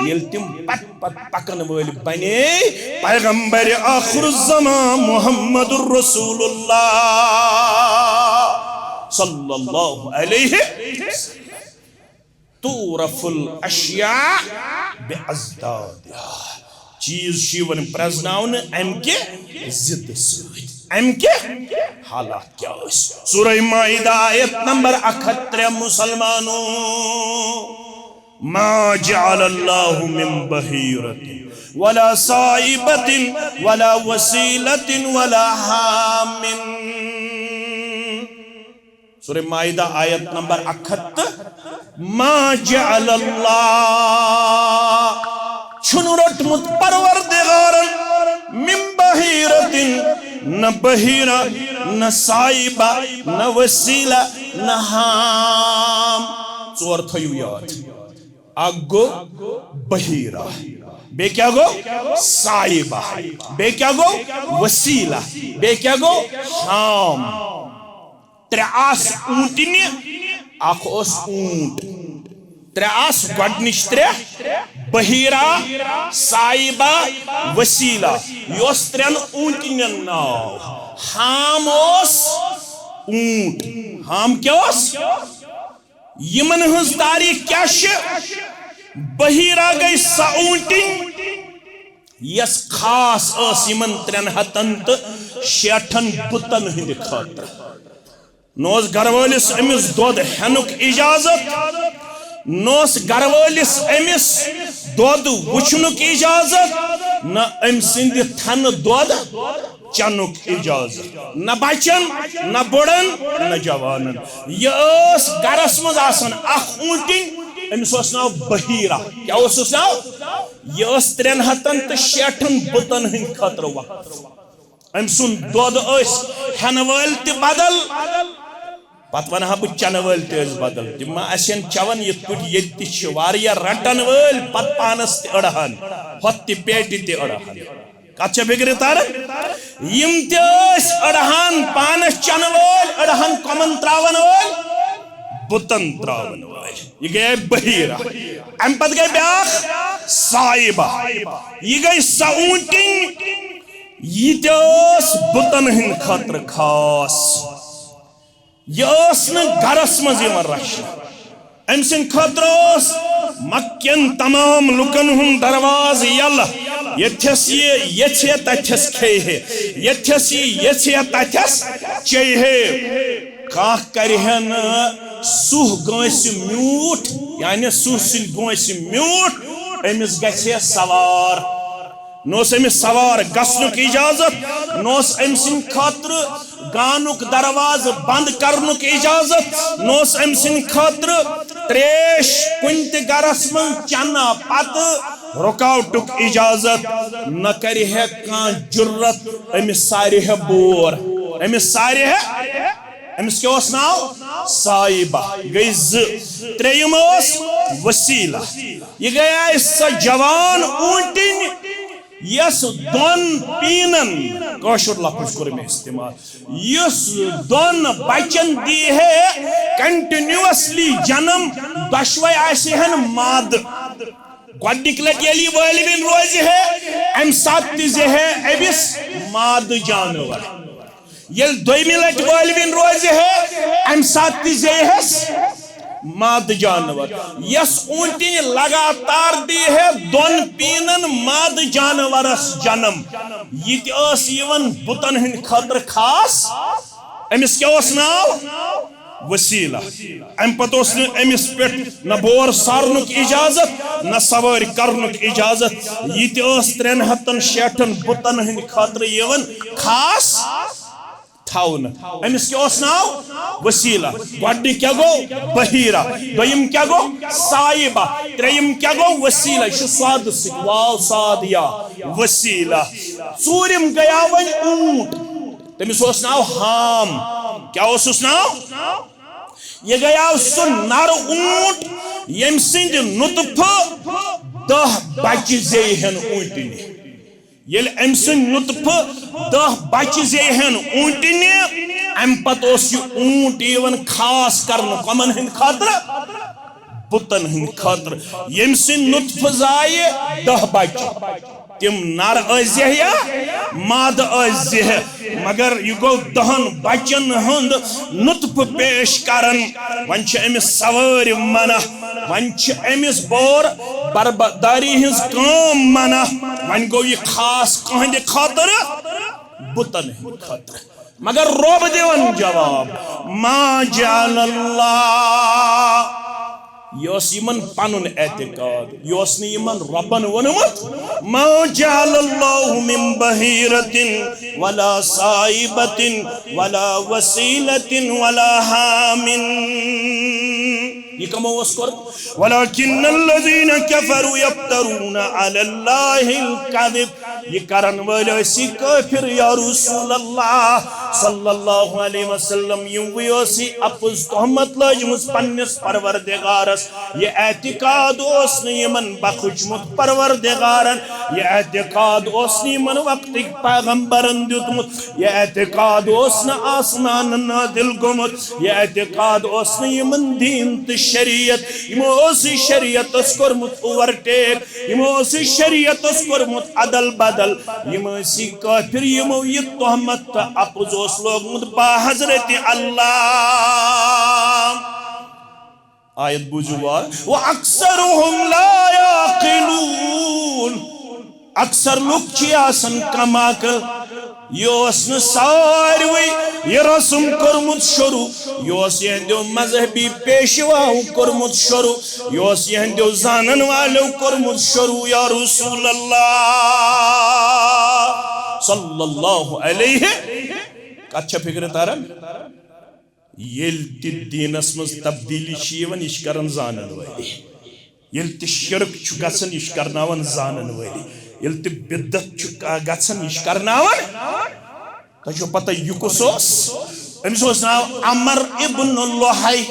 ییٚلہِ تِم پتہٕ پتہٕ پکن وٲلۍ بنے پیغمبر آخر الزمان محمد رسول اللہ صلی اللہ علیہ وسلم۔ تعرف الاشیاء باضدادها۔ چیز چھِ یِوان پرزناونہٕ امہِ کہِ ضد سۭتۍ۔ امہِ کہِ حالات کیٛاہ ٲسۍ؟ سورہ مائدہ، آیت نمبر اکھ ہتھ ترٛےٚ، مسلمانو۔ ما جعل اللہ من بحیرة ولا صائبة ولا وسیلة ولا حام۔ سورہ مائدہ، آیت نمبر اکھ ہتھ تہٕ، ما جعل اللہ، چھُنہٕ روٚٹمُت پروردگارن، من بحیرة، نہ بحیرہ، نہ صائبہ، نہ وسیلہ، نہ حام۔ ژور تھٲیِو یاد۔ اکھ گوٚو بحیرہ، بیٚیہِ کیٛاہ گوٚو؟ صائبہ۔ بیٚیہِ کیٛاہ گوٚو؟ وسیلہ۔ بیٚیہِ کیٛاہ گوٚو؟ حام۔ ترٛےٚ آسہٕ اوٗنٹنہِ، اکھ اوس اوٗنٹ۔ ترٛےٚ آسہٕ گۄڈٕنِچ ترٛےٚ، بحیرہ، صائبہ، وسیلہ۔ یہِ اوس ترٛٮ۪ن اوٗنٹنٮ۪ن ناو۔ حام اوس اوٗنٹ۔ حام کیٛاہ اوس؟ یِمن ہٕنٛز تاریخ کیٛاہ چھِ؟ بحیرہ گٔے سۄ اوٗنٹِنۍ، یۄس خاص ٲس یِمن ترٛٮ۪ن ہتن تہٕ شیٹھن بُتن ہٕنٛدِ خٲطرٕ۔ نہ اوس گرٕ وٲلِس أمِس دۄد ہٮ۪نُک اجازت، نہ اوس گرٕ وٲلِس أمِس دۄد وٕچھنُک اجازت، نہ أمۍ سٕنٛدِ تھنہٕ دۄد چنُک اجازت، نہ بچن، نہ بُڑن، نہ جوانن۔ یہِ ٲس گرس منٛز آسان اکھ اوٗنٹِنۍ، أمِس اوس ناو بحیرہ۔ کیٛاہ اوسُس ناو؟ یہِ ٲس ترٛٮ۪ن ہتن تہٕ شیٹھن بُتن ہٕنٛدِ خٲطرٕ وقف۔ أمۍ سُنٛد دۄد ٲسۍ ہٮ۪نہٕ وٲلۍ تہِ بدل، پتہٕ ونہٕ ہا بہٕ چنہٕ وٲلۍ تہِ ٲسۍ بدل۔ تِم ما آسن چٮ۪وان یِتھ پٲٹھۍ ییٚتہِ تہِ چھِ واریاہ رٹن وٲلۍ، پتہٕ پانس تہِ أڑہان، ہۄتھ تہِ پیٹہِ تہِ أڑہان۔ کتھ چھےٚ فکرِ تران؟ یِم تہِ ٲسۍ أڑہان، پانس چنہٕ وٲلۍ، أڑہان کۄمن تراون وٲلۍ، بُتن تراون وٲلۍ۔ یہِ گٔیے بحیرہ۔ امہِ پتہٕ گٔے بیٛاکھ صائبہ۔ یہِ گٔے سۄ اوٗنٹِنۍ، یہِ تہِ ٲس بُتن ہٕنٛدِ خٲطرٕ خاص۔ یہِ ٲس نہٕ گرس منٛز یِوان رچھنہٕ۔ أمۍ سٕنٛدِ خٲطرٕ اوس مکہ کٮ۪ن تمام لُکن ہُنٛد دروازٕ یلہٕ۔ ییٚتھٮ۪س یہِ یژھِ ہے تتھٮ۪س کھیٚیہِ ہے، ییٚتھٮ۪س یہِ یژھِ ہے تتھٮ۪س چیٚیہِ ہے۔ کانٛہہ کرِ ہے نہٕ سُہ گٲنٛسہِ میوٗٹھ، یعنی سُہ سٕنٛدِ گٲنٛسہِ میوٗٹھ، أمِس گژھِ ہے سوار۔ نہ اوس أمِس سوار گژھنُک اجازت، نہ اوس أمۍ سٕنٛدِ خٲطرٕ گانُک دروازٕ بنٛد کرنُک اجازت، نہ اوس أمۍ سٕنٛدِ خٲطرٕ تریش کُنہِ تہِ گرس منٛز چنہٕ پتہٕ رُکاوٹُک اجازت، نہ کرِ ہے کانٛہہ جُرت أمِس سارِ ہے بور، أمِس سارِ ہے۔ أمِس کیٛاہ اوس ناو؟ صائبہ۔ گٔے زٕ۔ ترٛیٚیِم ٲس وسیلہ۔ یہِ گٔیے سۄ جوان اوٗنٹِنۍ، یۄس دۄن پیٖنن، کٲشُر لفظ کوٚر مےٚ استعمال، یُس دۄن بچن دی ہے continuously جنم، دۄشوے آسہِ ہن مادٕ۔ گۄڈٕنِکۍ لٹہِ ییٚلہِ یہِ وٲلوِنۍ روزِ ہے، امہِ ساتہٕ تہِ زِ ہے أمِس مادٕ جانور۔ ییٚلہِ دوٚیمہِ لٹہِ وٲلوِنۍ روزِ ہے، امہِ ساتہٕ تہِ زیٚیہِ ہس مادٕ جانور۔ یۄس اوٗنٹِنۍ لگاتار دی ہے دۄن پیٖنن مادٕ جانورس جنم، یہِ تہِ ٲس یِوان بُتن ہٕنٛدِ خٲطرٕ خاص۔ أمِس کیٛاہ اوس ناو؟ وسیلہ۔ امہِ پتہٕ اوس نہٕ أمِس پٮ۪ٹھ نہ بور سارنُک اجازت، نہ سوٲرۍ کرنُک اجازت۔ یہِ تہِ ٲس ترٛٮ۪ن ہتن شیٹھن بُتن ہٕنٛدِ خٲطرٕ یِوان خاص تھاونہٕ۔ أمِس کیٛاہ اوس ناو؟ وسیلہ۔ گۄڈٕنیُک کیٛاہ گوٚو؟ بحیرہ۔ دوٚیِم کیٛاہ گوٚو؟ صائبہ۔ ترٛیٚیِم کیٛاہ گوٚو؟ وسیلہ۔ یہِ چھُ صادٕ سۭتۍ، واو صاد یا، وسیلہ۔ ژوٗرِم گٔیاو وۄنۍ اوٗنٹ۔ تٔمِس اوس ناو حام۔ کیٛاہ اوسُس ناو؟ یہِ گٔیاو سُہ نر اوٗنٹ، ییٚمۍ سٕنٛدِ نُطفہٕ دَہ بچہِ زیٚیہِ ہن اوٗنٹنہِ۔ ییٚلہِ أمۍ سٕنٛدِ نُطفہٕ دَہ بچہِ زیٚیہِ ہن اوٗنٹنہِ، امہِ پتہٕ اوس یہِ اوٗنٹ یِوان خاص کرنہٕ۔ کمن ہٕنٛدِ خٲطرٕ؟ بُتن ہٕنٛدِ خٲطرٕ۔ ییٚمۍ سٕنٛدِ نُطفہٕ زایہِ دَہ بچہِ، تِم نر ٲسۍ زیٚہیا، مادٕ ٲسۍ زِہہ، مگر یہِ گوٚو دَہَن بچن ہُنٛد نُطفہٕ پیش کران۔ وۄنۍ چھِ أمِس سوٲرۍ منع، وۄنۍ چھِ أمِس بور بربداری ہٕنٛز کٲم منع۔ وۄنۍ گوٚو یہِ خاص کٕہٕنٛدِ خٲطرٕ؟ بُتن ہٕنٛدِ خٲطرٕ۔ مگر رۄب دِوان جواب، ما جعل اللہ، یہِ اوس یِمن پنُن اعتقاد، یہِ اوس نہٕ یِمن رۄبن ووٚنمُت، ما جعل اللہ من بحیرة ولا صائبة ولا وسیلة ولا حام۔ یہِ کمو اوس کوٚرمُت؟ ولكن الذين كفروا يفترون على الله الكذب۔ یہِ کرن وٲلۍ ٲسی کٲفر، یا رسول اللہ صلی اللہ علیہ وسلم، یِموٕے ٲسی اپُز تہمت لٲجمٕژ پننِس پروردگارس۔ یہِ اعتقاد اوس نہٕ یِمن بخشمُت پروردگارن، یہِ اعتقاد اوس نہٕ یِمن وقتٕکۍ پیغمبرن دیُتمُت، یہِ اعتقاد اوس نہٕ آسمانن نازل گوٚمُت، یہِ اعتقاد اوس نہٕ یِمن دین تہٕ شریعت، یِمو اوس یہِ شریعتس کوٚرمُت اوورٹیک، یِمو اوس یہِ شریعتس کوٚرمُت ادل بدل، یِم ٲسی کٲفر، یِمو یہِ تہمت تہٕ اپُز اوس لوگمُت با حضرت اللہ۔ آیت بوٗزِو وارٕ، وَأَكْثَرُهُمْ لَا يَعْقِلُونَ۔ اکثر لُکھ چھِ آسان کم عقل۔ یہِ اوس نہٕ ساروٕے یہِ رسم کوٚرمُت شروع، یہِ اوس یِہنٛدیو مذہبی پیشواہو کوٚرمُت شروع، یہِ اوس یِہنٛدیو زانن والیو کوٚرمُت شروع، یا رسول اللہ صلی اللہ علیہ۔ کتھ چھا فکرِ تران؟ ییٚلہِ تہِ دیٖنس منٛز تبدیٖلی چھِ یِوان، یہِ چھِ کران زانن وٲلی۔ ییٚلہِ تہِ شرک چھُ گژھان، یہِ چھُ کرناوان زانن وٲلی۔ ییٚلہِ تہِ بدعت چھُ کا-، گژھان، یہِ چھُ کرناوان۔ تۄہہِ چھو پتہ، یہِ کُس اوس؟ أمِس اوس ناو عمر ابن لحی۔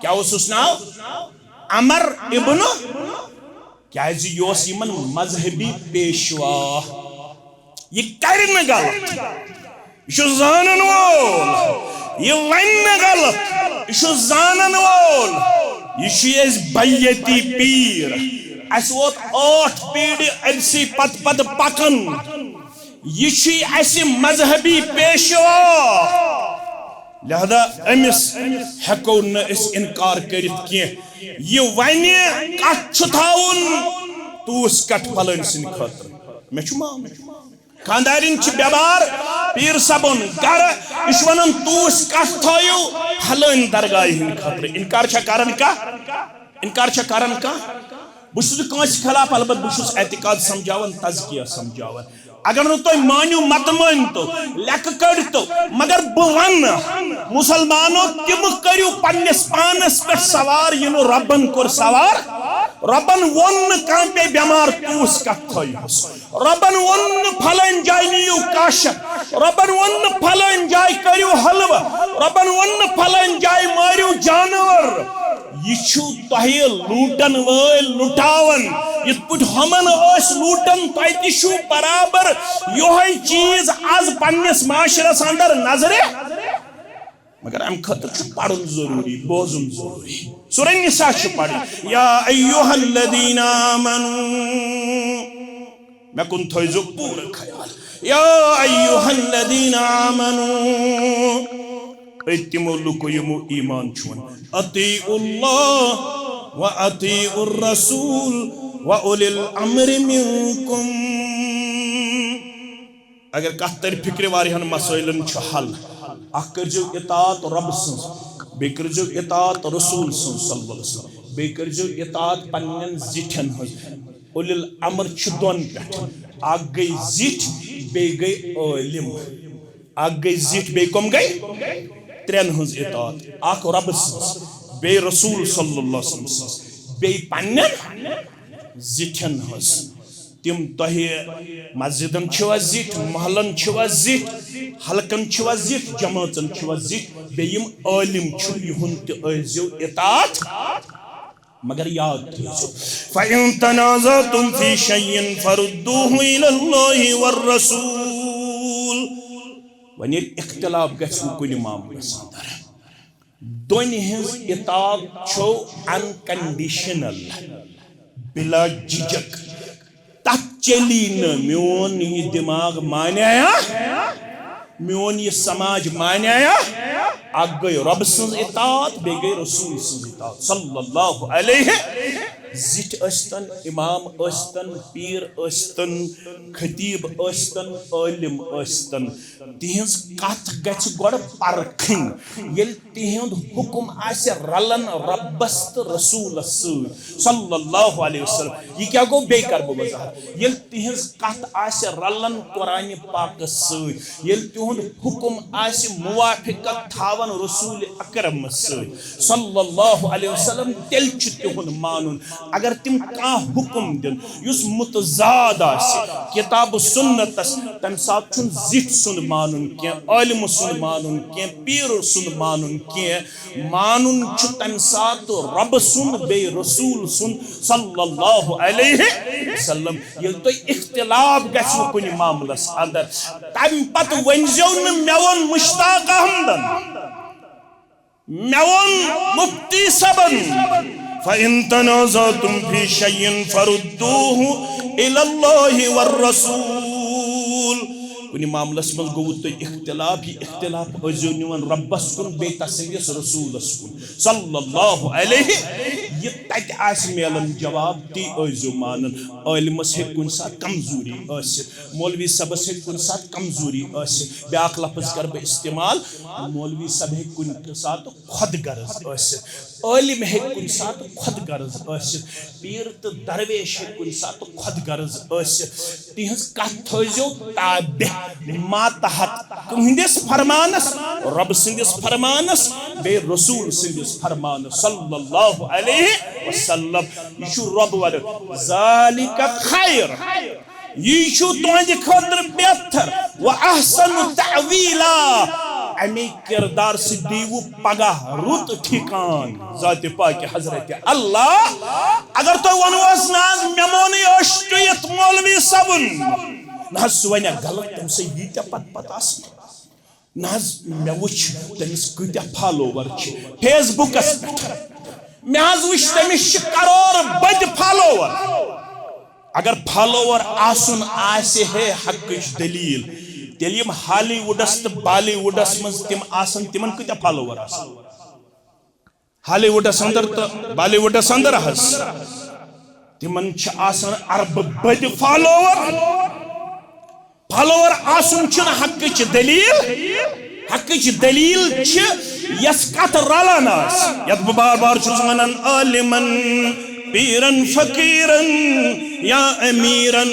کیٛاہ اوسُس ناو؟ عمر ابن۔ کیٛازِ یہِ اوس یِمن مذہبی پیشوا۔ یہِ کرِ نہٕ غلط۔ یہِ چھُ زانن وول۔ یہِ ونہِ نہٕ غلط۔ یہِ چھُ زانن وول۔ یہِ چھُ اَسہِ بیتی پیٖر۔ اَسہِ ووت ٲٹھ پیٖرِ أمۍ سٕے پتہٕ پتہٕ پکان۔ یہِ چھُے اَسہِ مذہبی پیشوا۔ لہذا أمِس ہٮ۪کو نہٕ أسۍ انکار کٔرِتھ کینٛہہ۔ یہِ ونہِ کتھ چھُ تھاوُن توٗس کٹھ پلٲنۍ سٕنٛدِ خٲطرٕ۔ مےٚ چھُ مانُن۔ خانٛدارِنۍ چھِ بٮ۪مار، پیٖر صٲبُن گرٕ، یہِ چھُ ونان، توٗس کٹھ تھٲیِو پھلٲنۍ درگاہہِ ہٕنٛدِ خٲطرٕ۔ انکار چھا کران کانٛہہ؟ انکار چھا کران کانٛہہ؟ بہٕ چھُس نہٕ کٲنٛسہِ خلاف، البتہ بہٕ چھُس اعتقاد سمجھاوان، تزکیہ سمجھاوان۔ اگر نہٕ تُہۍ مٲنِو، مت مٲنۍ تو، لیکہٕ کٔڑۍ تو، مگر بہٕ ونہٕ، مسلمانو، تِم کٔرِو پننِس پانس پٮ۪ٹھ سوار، یہِ نہٕ رۄبن کوٚر سوار۔ رۄبن ووٚن نہٕ کانٛہہ پیٚیہِ بٮ۪مار، توٗس کتھ تھٲیہوس۔ رۄبن ووٚن نہٕ پھلٲنۍ جایہِ نِیِو کاشت۔ رۄبن ووٚن نہٕ پھلٲنۍ جایہِ کٔرِو حلوٕ۔ رۄبن ووٚن نہٕ پھلٲنۍ جایہِ مٲرِو جانور۔ یہِ چھُو تۄہہِ لوٗٹن وٲلۍ لُٹاوان۔ یِتھ پٲٹھۍ ہُمن ٲسۍ لوٗٹان، تۄہہِ تہِ چھُو برابر یِہوٚے چیٖز از پننِس معاشرس اندر نظرِ۔ مگر امہِ خٲطرٕ چھُ پرُن ضروٗری، بوزُن ضروٗری۔ سورہ نساء چھُ پرٕنۍ۔ یا ایھا الذین آمنو، مےٚ کُن تھٲیزیو پوٗرٕ خیال۔ یا ایھا الذین آمنو، اے تِمو لُکو یِمو ایمان چھُ وَن، اطیعوا اللہ و اطیعوا الرسول و اولی الامر منکم۔ اگر کتھ ترِ فکرِ، واریاہن مسائلن چھُ حل۔ اکھ کٔرزیو اطاعت رۄب سٕنٛز، بیٚیہِ کٔرزیو اطاعت رسول سٕنٛز صلی اللہ علیہ وسلم، بیٚیہِ کٔرزیو اطاعت پننٮ۪ن زِٹھٮ۪ن ہٕنٛز۔ اولی الامر چھِ دۄن پٮ۪ٹھ، اکھ گٔے زِٹھۍ، بیٚیہِ گٔے عٲلِم۔ اکھ گٔے زِٹھۍ، بیٚیہِ کۄم گٔے؟ ترٛٮ۪ن ہٕنٛز اطاعت۔ اکھ رۄبہٕ سٕنٛز، بیٚیہِ رسول صلی اللہ علیہ وسلم سٕنٛز، بیٚیہِ پننٮ۪ن زِٹھٮ۪ن ہٕنٛز۔ تِم تۄہہِ مسجدن چھِوا زِٹھۍ، محلن چھِوا زِٹھۍ، حلقن چھِوا زِٹھۍ، جمٲژن چھِوا زِٹھۍ، بیٚیہِ یِم عٲلِم چھِو، یِہُنٛد تہِ ٲسۍزیو اطاعت۔ مگر یاد تھٲیزیو، فَإِن تَنَازَعْتُمْ فِي شَيْءٍ فَرُدُّوهُ إِلَى اللَّهِ وَالرَّسُولِ۔ وۄنۍ ییٚلہِ اختلاف گژھِ وٕ کُنہِ معاملس اندر، دۄنہِ ہٕنٛز اطاعت چھو unconditional، بلا جھجک۔ تتھ چلی نہٕ میون یہِ دٮ۪ماغ مانیٛایا، میون یہِ سماج مانیٛایا۔ اکھ گٔے رۄبہٕ سٕنٛز اطاعت، بیٚیہِ گٔے رسول سٕنٛز اطاعت صلی اللہ علیہ۔ زِٹھۍ ٲسۍتن، امام ٲسۍتن، پیٖر ٲسۍتن، خطیب ٲسۍتن، عٲلم ٲسۍتن، تِہنٛز کتھ گژھِ گۄڈٕ پرکھٕنۍ۔ ییٚلہِ تِہُنٛد حُکم آسہِ رلان رۄبس تہٕ رسولس سۭتۍ صلی اللہ علیہ وسلم۔ یہِ کیٛاہ گوٚو؟ بیٚیہِ کرٕ بہٕ وضاحت۔ ییٚلہِ تِہنٛز کتھ آسہِ رلان قرآنِ پاکس سۭتۍ، ییٚلہِ تِہُنٛد حُکم آسہِ موافقت تھاوان رسول اکرمس سۭتۍ صلی اللہ علیہ وسلم، تیٚلہِ چھُ تِہُنٛد مانُن۔ اگر تِم کانٛہہ حُکم دِن یُس متضاد آسہِ کتاب و سنتس، تمہِ ساتہٕ چھُنہٕ زِٹھۍ سُنٛد مانُن کینٛہہ، عٲلمہٕ سُنٛد مانُن کینٛہہ، پیٖرٕ سُنٛد مانُن کینٛہہ۔ مانُن چھُ تمہِ ساتہٕ رۄبہٕ سُنٛد بیٚیہِ رسول سُنٛد صلی اللہ علیہ وسلم۔ ییٚلہِ تۄہہِ اختلاف گژھِوٕ کُنہِ معاملس اندر، تمہِ پتہٕ ؤنۍزیو نہٕ، "مےٚ ووٚن مشتاق احمدن، مےٚ ووٚن مفتی صٲبن۔" "فإن تنازعتم في شيء فردوه إلى الله والرسول۔" کُنہِ معاملس منٛز گوٚوٕ تۄہہِ اختلاف، یہِ اختلاف ٲسۍزیو نِوان رۄبس کُن بیٚیہِ تسٕنٛدِس رسولس کُن صلی اللہ علیہ۔ یہِ تتہِ آسہِ میلان جواب، تی ٲسۍزیو مانان۔ عٲلمس ہیٚکہِ کُنہِ ساتہٕ کمزوری ٲسِتھ، مولوی صٲبس ہیٚکہِ کُنہِ ساتہٕ کمزوری ٲسِتھ۔ بیٛاکھ لفظ کرٕ بہٕ استعمال، مولوی صٲب ہیٚکہِ کُنہِ ساتہٕ خۄد غرض ٲسِتھ، عٲلم ہیٚکہِ کُنہِ ساتہٕ خۄد غرض ٲسِتھ، پیٖر تہٕ درویش ہیٚکہِ کُنہِ ساتہٕ خۄد غرض ٲسِتھ۔ تِہنٛز کتھ تھٲیزیو تابع، ماتحت، کٕہٕنٛدِس فرمانس، رۄب سٕنٛدِس فرمانس، بیٚیہِ رسول سٕنٛدِس فرمانس صلی اللہ علیہ وسلم۔ یہِ چھُ رۄب ونان، "ذالک خیر۔" یی چھُ تُہنٛدِ خٲطرٕ بہتر۔ "و احسن تأویلا۔" اَمے کردار سۭتۍ دیٖوٕ پگاہ رُت ٹھِکان ذاتِ پاکہِ حضرت اللہ۔ اگر تۄہہِ ووٚنوس نہ حظ، مےٚ مونُے أچھ ٹُوِتھ مولوی صٲبُن، نہ حظ، سُہ وَنہِ غلط، تٔمۍ سٕے ییٖتیٛاہ پتہٕ پتہٕ آسان۔ نہ حظ، مےٚ وٕچھ تٔمِس کۭتیٛاہ فالوور چھِ فیس بُکَس پٮ۪ٹھ۔ مےٚ حظ وٕچھ تٔمِس چھِ کرور بٔدۍ فالوور۔ اگر فالوور آسُن آسہِ ہے حقٕچ دٔلیٖل، تیٚلہِ یِم ہالی وُڈَس تہٕ بالی وُڈَس منٛز تِم آسَن، تِمَن کۭتیٛاہ فالوور آسَن؟ ہالی وُڈَس اندر تہٕ بالی وُڈَس اندر حظ، تِمَن چھِ آسان اربہٕ بٔدۍ فالوور۔ فالوور آسُن چھُنہٕ حقٕچ دٔلیٖل۔ حقٕچ دٔلیٖل چھِ یۄس کتھ رلان آسہِ، یتھ بہٕ بار بار چھُس ونان، عٲلمن، پیرن، فقیرن یا امیرن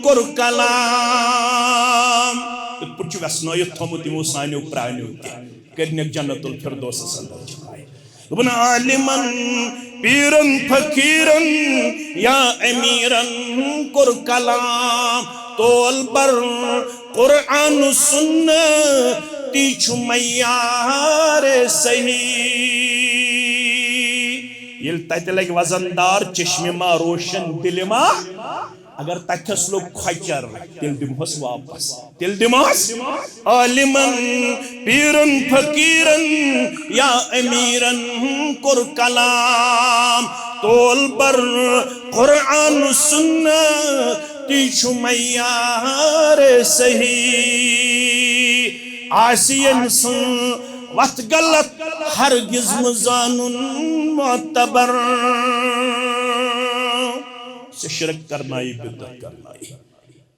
کوٚر کلام۔ یِتھ پٲٹھۍ چھُ ویسنٲیِتھ تھوٚمُت یِمو سانیو پرانیو تہِ، کٔرنکھ جنت الفردوسس اندر جاے۔ دوٚپُن، عالمن، پیرن، فقیرن یا امیرن کوٚر کلام، تول بر قرآن و سنت تی چھُ معیار صحیح۔ ییٚلہِ تتہِ لگہِ وزن دار چشمہِ ما روشن دِلہِ ما، اگر تتھس لوٚگ کھۄچر، تیٚلہِ دِمہوس واپس۔ تیٚلہِ دِمہوس عالمن، پیرن، فقیرن یا امیرن کوٚر کلام۔ تول بر قرآن و سنت تی چھُ معیار صحیح۔ آسہِ ییٚمہِ سٕنٛز وتھ غلط ہرگز مہٕ زانُن معتبر۔ ژےٚ شرک کرنایی، بدعت کرنایی۔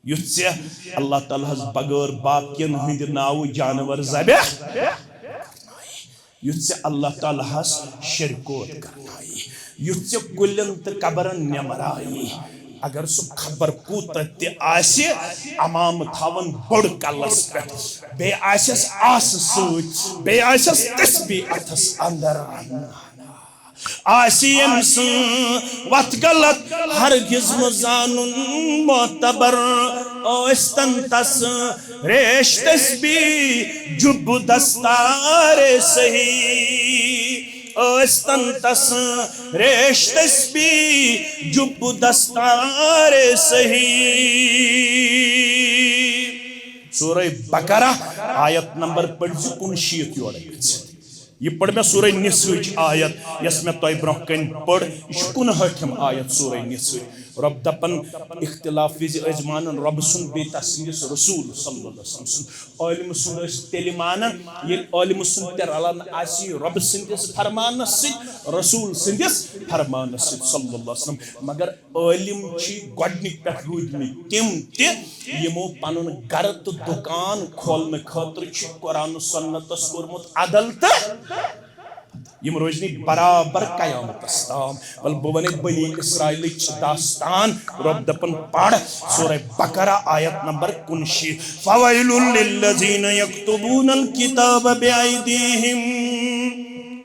یُتھ ژےٚ اللہ تعالیٰ ہس بغٲر باقین ہٕنٛدِ ناوٕ جانور ذبح، یُتھ ژےٚ اللہ تعالیٰ ہس شرکوت کرنایی، یُتھ ژےٚ کُلٮ۪ن تہٕ قبرن نٮ۪مرایی، اگر سُہ خبر کوٗتاہ تہِ آسہِ، امام تھاوان بوٚڑ کلس پٮ۪ٹھ، بیٚیہِ آسٮ۪س آسہٕ سۭتۍ، بیٚیہِ آسٮ۪س تسبیح اتھس اندر۔ آسہِ ییٚمہِ سٕنٛز وتھ غلط ہرگز مہٕ زانُن معتبر۔ ٲسۍتن تس ریش تسبیح جُب دستار صحیح، ٲسۍتن تس ریش تسبیح جُب دستار صحیح۔ سورہ بقرہ آیت نمبر پٔرۍزِ کُنشیٖتھ یورٕ گٔژھِتھ۔ یہِ پٔر مےٚ سورہ نساءٕچ آیت، یۄس مےٚ تۄہہِ برونٛہہ کنہِ پٔر۔ یہِ چھِ کُنہٲٹھِم آیت سورہ نساءٕچ۔ رۄب دپان، اختلاف وِزِ ٲسۍ مانان رۄب سُنٛد بیٚیہِ تس سٕنٛدِس رسول صلی اللہ علیہ وسلم سُنٛد۔ عٲلمہٕ سُنٛد ٲسۍ تیٚلہِ مانان، ییٚلہِ عٲلمہٕ سُنٛد تہِ رلان آسہِ رۄب سٕنٛدِس فرمانس سۭتۍ، رسول سٕنٛدِس فرمانس سۭتۍ صلی اللہ علیہ وسلم۔ مگر عٲلم چھِ گۄڈٕنِکۍ پٮ۪ٹھ روٗدمٕتۍ تِم تہِ، یِمو پنُن گرٕ تہٕ دُکان کھولنہٕ خٲطرٕ چھِ قرآن و سنتس کوٚرمُت عدل تہٕ یِم روزنٕے برابر قیامتس تام۔ ول بہٕ ونے بنی اسرائیلٕچ داستان۔ رۄب دپان پر سورہ بقرہ آیت نمبر کُنشیٖتھ، فویل للذین یکتبون الکتاب بأیدیہم۔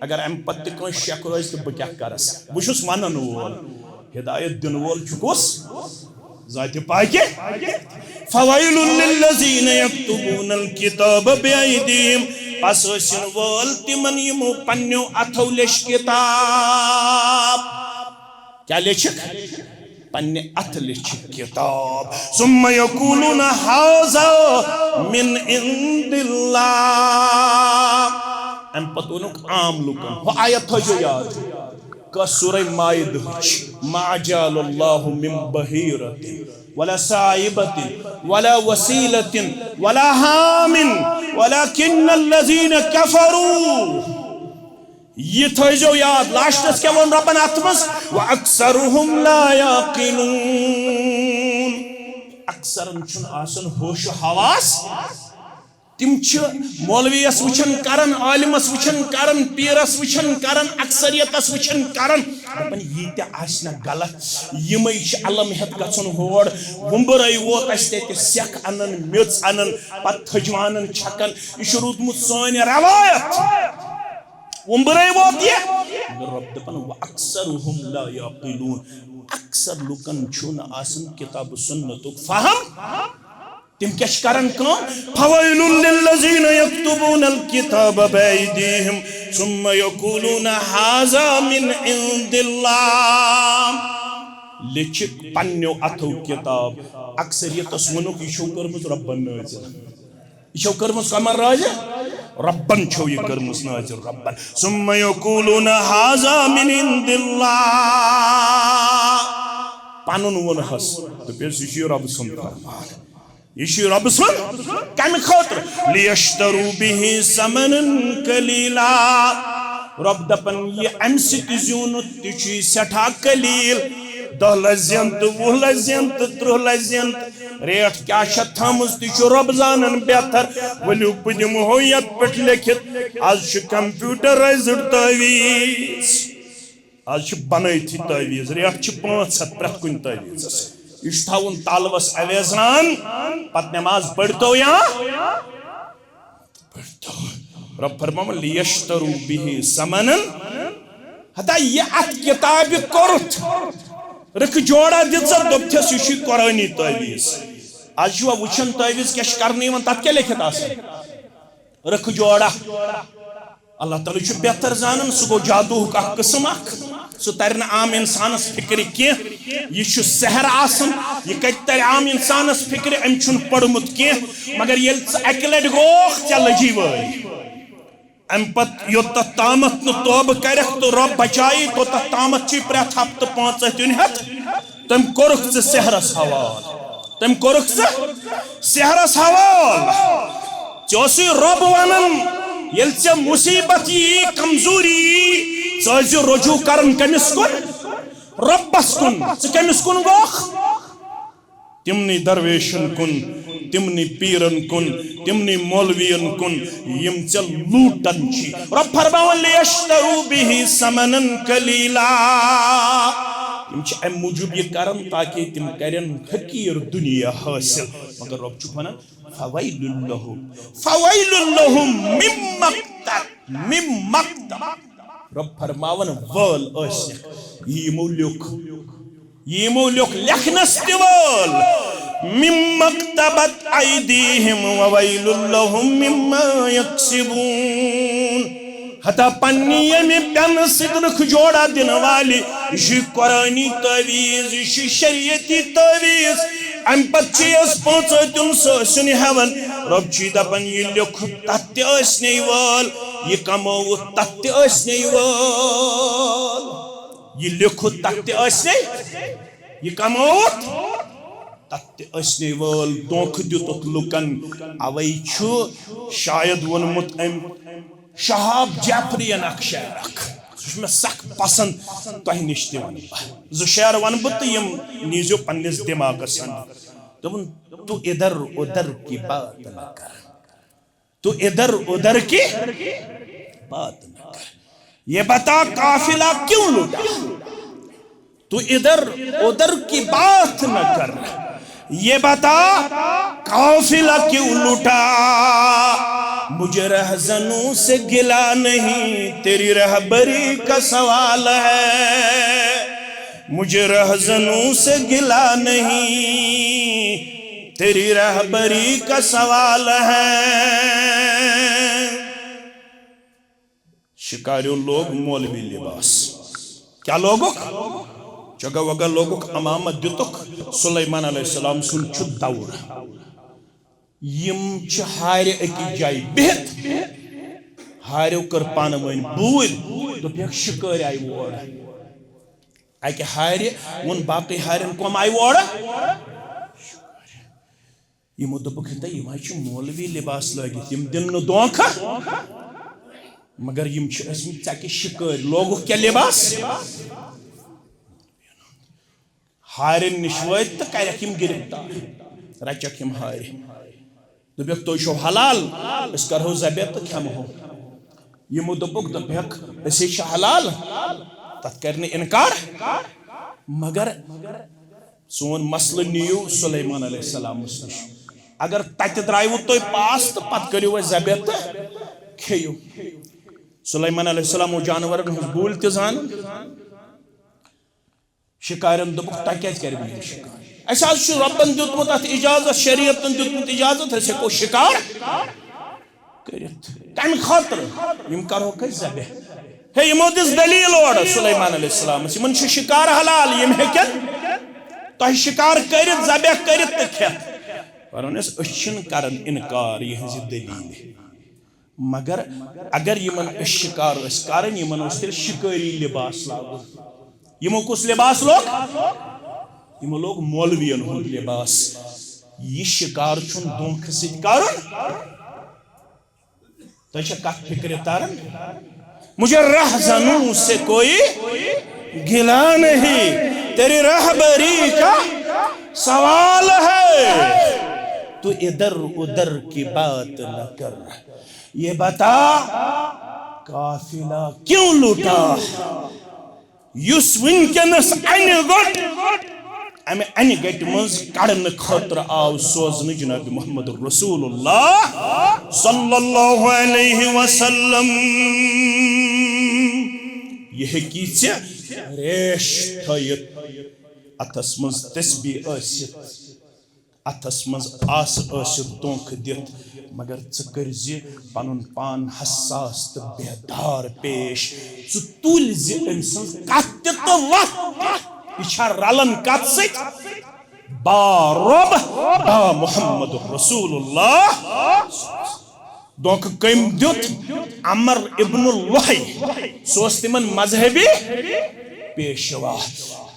اگر امہِ پتہٕ تہِ کٲنٛسہِ شک روزِ تہٕ بہٕ کیٛاہ کرس؟ بہٕ چھُس ونن وول، ہدایت دِنہٕ وول چھُ کُس؟ ذاتِ پاکہِ۔ فویل للذین یکتبون الکتاب بأیدیہم۔ پس ٲسِن وٲل تِمن یِمو پننیو اتھو لیچھ کتاب۔ کیٛاہ لیچھکھ؟ پننہِ اتھٕ لیچھکھ کتاب۔ ثم یقولون ھذا من عند اللہ۔ امہِ پتہٕ ووٚنُکھ عام لُکن، ہُہ آیت تھٲیزیو یاد۔ کس سورہ مائدہٕچ، ما جعل اللہ من بحیرۃ ولا سائبۃ ولا وصیلۃ ولا حام ولکن الذین کفروا۔ یہِ تھٲیزیو یاد، لاسٹس کیٛاہ ووٚن رۄبن اتھ منٛز؟ واکثرہم لا یعقلون۔ اکثرن چھُنہٕ آسان ہوش و حواس۔ تِم چھِ مولویس وٕچھان کران، عالمس وٕچھان کران، پیرس وٕچھان کران، اکثریتس وٕچھان کران، دپان، یہِ تہِ آسہِ نہ غلط، یِمے چھِ علم ہٮ۪تھ گژھان ہور۔ وُمبرے ووت اسہِ تتہِ سٮ۪کھ انان، میٚژ انان، پتہٕ تھٔجوانن چھکان۔ یہِ چھُ روٗدمُت سٲنۍ روایت۔ وُمبرے ووت یہِ۔ مگر رۄب دپان، واکثرہم لا یعقلون، اکثر لُکن چھُنہٕ آسان کتاب و سنتُک فہم۔ تِم کیٛاہ چھِ کران کٲم؟ فویل للذین یکتبون الکتاب بأیدیہم ثم یقولون ھذا من عند اللہ۔ لیچھِکھ پننیو اتھو کتاب۔ اکثریتس ووٚنُکھ، یہِ چھو کٔرمٕژ رۄبن نٲزِل، یہِ چھو کٔرمٕژ کمن نٲزِل؟ رۄبن چھو یہِ کٔرمٕژ نٲزِل، رۄبن۔ ثم یقولون ھذا من عند اللہ۔ پنُن ووٚنہس، دوٚپُس، یہِ چھُ رۄب سُنٛد فرمان۔ یہِ چھُ رۄبہٕ سُنٛد۔ کَمہِ خٲطرٕ؟ لیشترو بِہِ ثمناً قلیلا۔ رۄب دَپان، یہِ اَمہِ سۭتۍ زیوٗنُتھ تہِ چھُ یہِ سٮ۪ٹھاہ قلیل۔ دَہ لَچھ زینہٕ تہٕ وُہ لَچھ زینہٕ تہٕ تٕرٛہ لَچھ زینہٕ تہٕ ریٹ کیٛاہ چھےٚ تھٲومٕژ تہِ چھُ رۄب زانان بہتر۔ ؤلِو بہٕ دِمہو یَتھ پٮ۪ٹھ لیکھِتھ، آز چھُ computerized تعویٖذ۔ آز چھِ بنٲیتھٕے تعویٖذ، ریٹ چھِ پانٛژھ ہَتھ پرٛٮ۪تھ کُنہِ تعویٖذس۔ یہِ چھُ تھاوُن تالوَس اویزان، پتہٕ نٮ۪ماز پٔرۍتو یا پٔرۍتو۔ رۄب فرماوان، لیشترو بِہِ ثمناً۔ ہتا یہِ اَتھ کِتابہِ کوٚرُتھ رٕکھٕ جوڑا دِژ، دوٚپتھس، یہِ چھُے قرآنی تعویٖذ۔ آز چھُوا وٕچھان تعویٖذ کیٛاہ چھِ کرنہٕ یِوان، تَتھ کیٛاہ لیکھِتھ آسان؟ رٕکھٕ جوڑا۔ اللہ تعالیٰ چھُ بہتر زانان، سُہ گوٚو جادوٗہُک اکھ قٕسم اکھ۔ سُہ ترِ نہٕ عام انسانس فکرِ کینٛہہ۔ یہِ چھُ سحر آسان، یہِ کتہِ ترِ عام انسانس فکرِ؟ أمۍ چھُنہٕ پوٚرمُت کینٛہہ۔ مگر ییٚلہِ ژٕ اکہِ لٹہِ گوکھ، ژےٚ لٔجی وٲلۍ۔ امہِ پتہٕ یوٚتتھ تامتھ نہٕ توبہٕ کرکھ تہٕ رۄب بچایی، توٚتتھ تامتھ چھُے پرٛٮ۪تھ ہفتہٕ پانٛژھ ہتھ یُن ہٮ۪تھ۔ تٔمۍ کوٚرُکھ ژٕ سحرس حوال، تٔمۍ کوٚرُکھ ژٕ سحرس حوال۔ ژےٚ اوسُے رۄب ونان، ییٚلہِ ژےٚ مصیبت یی، کمزوری یی، ژٕ ٲسۍ زِ رجوع کران کٔمِس کُن؟ رۄبس کُن۔ ژٕ کٔمِس کُن گوکھ؟ تِمنٕے درویشن کُن، تِمنٕے پیرن کُن، تِمنٕے مولوین کُن، یِم ژےٚ لوٗٹان چھِ۔ رۄب فرماوان، لیشترو بِہِ ثمناً قلیلا۔ یِم چھِ امہِ موٗجوٗب یہِ کران تاکہِ تِم کرن حقیٖر دُنیا حٲصِل۔ مگر رۄب چھُکھ ونان، فویل لہم، فویل لہم مما اکتب، مما اکتب۔ رۄب فرماوان، وٲل ٲسِکھ، یہِ یِمو لیوٚکھ۔ یہِ یِمو لیوٚکھ لیکھنس تہِ وٲل۔ مما اکتبت ایدیہم وویل لہم مما یکسبون۔ ہتا پننہِ ییٚمہِ پٮ۪نہٕ سۭتۍ رٕکھٕ جوڑا دِنہٕ والہِ، یہِ چھُ قرآنی تعویٖذ، یہِ چھُ شریعتی تعویٖذ۔ امہِ پتہٕ چھِ أسۍ پانٛژٲتیُن سُہ سیُن ہٮ۪وان۔ رۄب چھُے دپان، یہِ لیوٚکھُتھ تتھ تہِ ٲسۍ نے وٲل، یہِ کمووُتھ تتھ تہِ ٲسۍ نے وٲل۔ یہِ لیوٚکھُتھ تتھ تہِ ٲسۍ نے۔ یہِ کمووُتھ، تتھ تہِ ٲسۍ نے وٲل دھوکہٕ دیُتُکھ لُکن۔ اوے چھُ شاید ووٚنمُت أمۍ شہاب جعفرین اکھ شعر اکھ، سُہ چھُ مےٚ سخ پسند، تۄہہِ نِش تہِ ونہٕ بہٕ۔ زٕ شعر ونہٕ بہٕ تہٕ یِم نیٖزیو پننِس دٮ۪ماغس اندر۔ دوٚپُن، تو ادھر ادھر کی بات نہ کر، تو ادھر ادھر کی بات نہ کر، یہ بتا قافلہ کیوں لٹا؟ تو ادھر ادھر کی بات نہ کر، یہ بتا قافلہ کیوں لٹا؟ مجھے رہزنوں سے گلہ نہیں، تیری رہبری کا سوال ہے۔ مجھے رہزنوں سے گلہ نہیں، تیری رہبری کا سوال ہے۔ شکاریو لوگ مولوی لباس۔ کیا لوگُکھ؟ چگا وگا لوگُکھ، عمامت دیُتُکھ۔ سلیمان علیہ السلام سُنٛد چھُ دور۔ یِم چھِ ہارِ أکِس جایہِ بِہِتھ۔ ہاریو کٔر پانہٕ ؤنۍ بوٗلۍ، دوٚپُکھ، شِکٲرۍ آیہِ اور۔ اَکہِ ہارِ ووٚن باقٕے ہارٮ۪ن، کۄم آیہِ اورٕ؟ یِمو دوٚپُکھ، ہے تہٕ یِم حظ چھِ مولوی لباس لٲگِتھ، یِم دِن نہٕ دھوکہٕ، مگر یِم چھِ ٲسۍمٕتۍ ژَکہِ شِکٲرۍ۔ لوگُکھ کیٛاہ لباس؟ ہارٮ۪ن نِش وٲتۍ تہٕ کَرٮ۪کھ یِم گِرفتار، رَچَکھ یِم ہارِ۔ دوٚپُکھ، تُہۍ چھِو حلال، أسۍ کَرہو ذبح تہٕ کھٮ۪مہو۔ یِمو دوٚپُکھ، دوٚپُکھ، أسے چھِ حلال، تَتھ کَرِ نہٕ اِنکار، مگر سون مسلہٕ نِیِو سلیمان علیہ السلامس نِش۔ اگر تَتہِ درٛایوٕ تُہۍ پاس تہٕ پَتہٕ کٔرِو اَسہِ ذبح تہٕ کھیٚیِو۔ سلیمان علیہ السلام اوس جانورن ہٕنٛز بوٗلۍ تہِ زانان۔ شِکارٮ۪ن دوٚپُکھ، تۄہہِ کیٛازِ کَرِ وۄنۍ یہِ شِکار؟ اَسہِ حظ چھُ رۄبَن دیُتمُت اَتھ اِجازت، شریعتن دیُتمُت اِجازت، أسۍ ہٮ۪کو شِکار کٔرِتھ۔ کَمہِ خٲطرٕ؟ یِم کَرہوکھ أسۍ ذبح۔ ہے، یِمو دِژ دٔلیٖل اورٕ سُلیمان علیہ السلامَس، یِمَن چھُ شِکار حلال، یِم ہیٚکن تۄہہِ شِکار کٔرِتھ، ذبح کٔرِتھ تہٕ کھٮ۪تھ۔ وَنان ٲسۍ، أسۍ چھِنہٕ کَران اِنکار یِہٕنٛزِ دٔلیٖلہِ۔ مگر اگر یِمن أسۍ شِکار ٲسۍ کران، یِمن اوس تیٚلہِ شِکٲری لباس لاگُن۔ یِمو کُس لباس لوگ؟ یِمو لوگ مولوین ہُنٛد لباس۔ یہِ شِکار چھُنہٕ دھوکہٕ سۭتۍ کرُن۔ تۄہہِ چھا کتھ فکرِ تران؟ مجھے رہزنوں سے کوئی گلہ نہیں، تیری رہبری کا سوال ہے۔ تو ادھر ادھر کی بات نہ کر۔ یہ بتا، قافلہ کیوں لٹا؟ یُس وٕنکیٚنس انہِ گوٚٹ، امہِ انہِ گٹہِ منٛز کڑنہٕ خٲطرٕ آو سوزنہٕ جناب محمد رسول اللہ صلی اللہ علیہ وسلم۔ یہِ ہیٚکی ژےٚ ریش تھٲیِتھ، اتھس منٛز تسبیح ٲسِتھ، اتھس منٛز آسہٕ ٲسِتھ دھونکھٕ دِتھ، مگر ژٕ کٔرۍ زِ پنُن پان حساس تہٕ بیدار پیش۔ ژٕ تُلۍ زِ أمۍ سٕنٛز کتھ تہِ تہٕ وتھ۔ یہِ چھا رلان کتھ سۭتۍ؟ با رۄب، با محمد رسول اللہ۔ دھونکھٕ کٔمۍ دیُت؟ عمر ابن لحی۔ سُہ اوس تِمن مذہبی پیشوا۔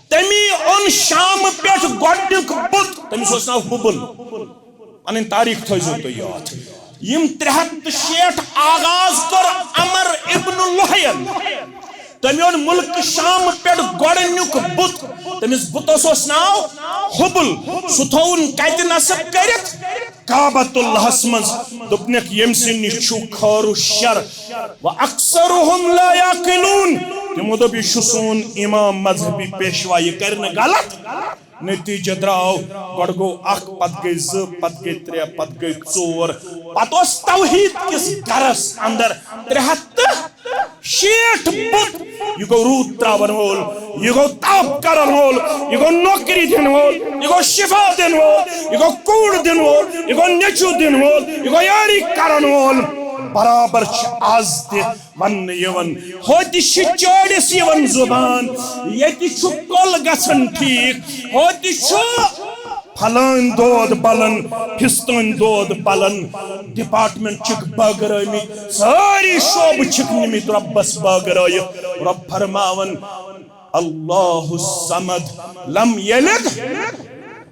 تٔمی اوٚن شامہٕ پٮ۪ٹھ گۄڈٕنیُک بُت، تٔمِس اوس ناو ہُبل۔ پنٕنۍ تاریخ تھٲیزیو تُہۍ یاد۔ یِم ترٛےٚ ہَتھ تہٕ شیٹھ آغاز کوٚر عمر ابن لحین۔ تٔمۍ اوٚن مُلکہٕ شامہٕ پٮ۪ٹھ گۄڈٕنیُک بُت۔ تٔمِس بُتس اوس ناو ہُبل۔ سُہ تھووُن کتہِ نصب کٔرِتھ؟ کعبۃ اللہس منٛز۔ دوٚپنکھ، ییٚمہِ سٕنٛدِ نِش چھُ خٲر و شر۔ و اکثرهم لا یعقلون۔ تِمو دوٚپ، یہِ چھُ سون امام مذہبی پیشوا، یہِ کرِ نہٕ غلط۔ نتیجہ درٛاو، گۄڈٕ گوٚو اکھ، پتہٕ گٔے زٕ، پتہٕ گٔے ترٛےٚ، پتہٕ گٔے ژور۔ پتہٕ اوس توحید کِس گرس اندر ترٛےٚ ہتھ تہٕ شیٹھ بُت۔ یہِ گوٚو روٗد تراون وول، یہِ گوٚو تاپھ کرن وول، یہِ گوٚو نوکری دِن وول، یہِ گوٚو شفا دِن وول، یہِ گوٚو کوٗر دِن وول، یہِ گوٚو نیٚچو دِن وول، یہِ گوٚو یٲری کرن وول۔ برابر چھِ آز تہِ وننہٕ یِوان، ہوتہِ چھِ چٲڑِس یِوان زُبان، ییٚتہِ چھُ کۄل گژھان ٹھیٖک، ہوتہِ چھُ پھلٲنۍ دود بلان، پھستٲنۍ دود بلان۔ ڈپارٹمنٹ چھِکھ بٲگرٲومٕتۍ، سٲری شعبہٕ چھِکھ نِمٕتۍ رۄبس بٲگرٲیِتھ۔ رۄب فرماوان، اللہ الصمد، لم یلد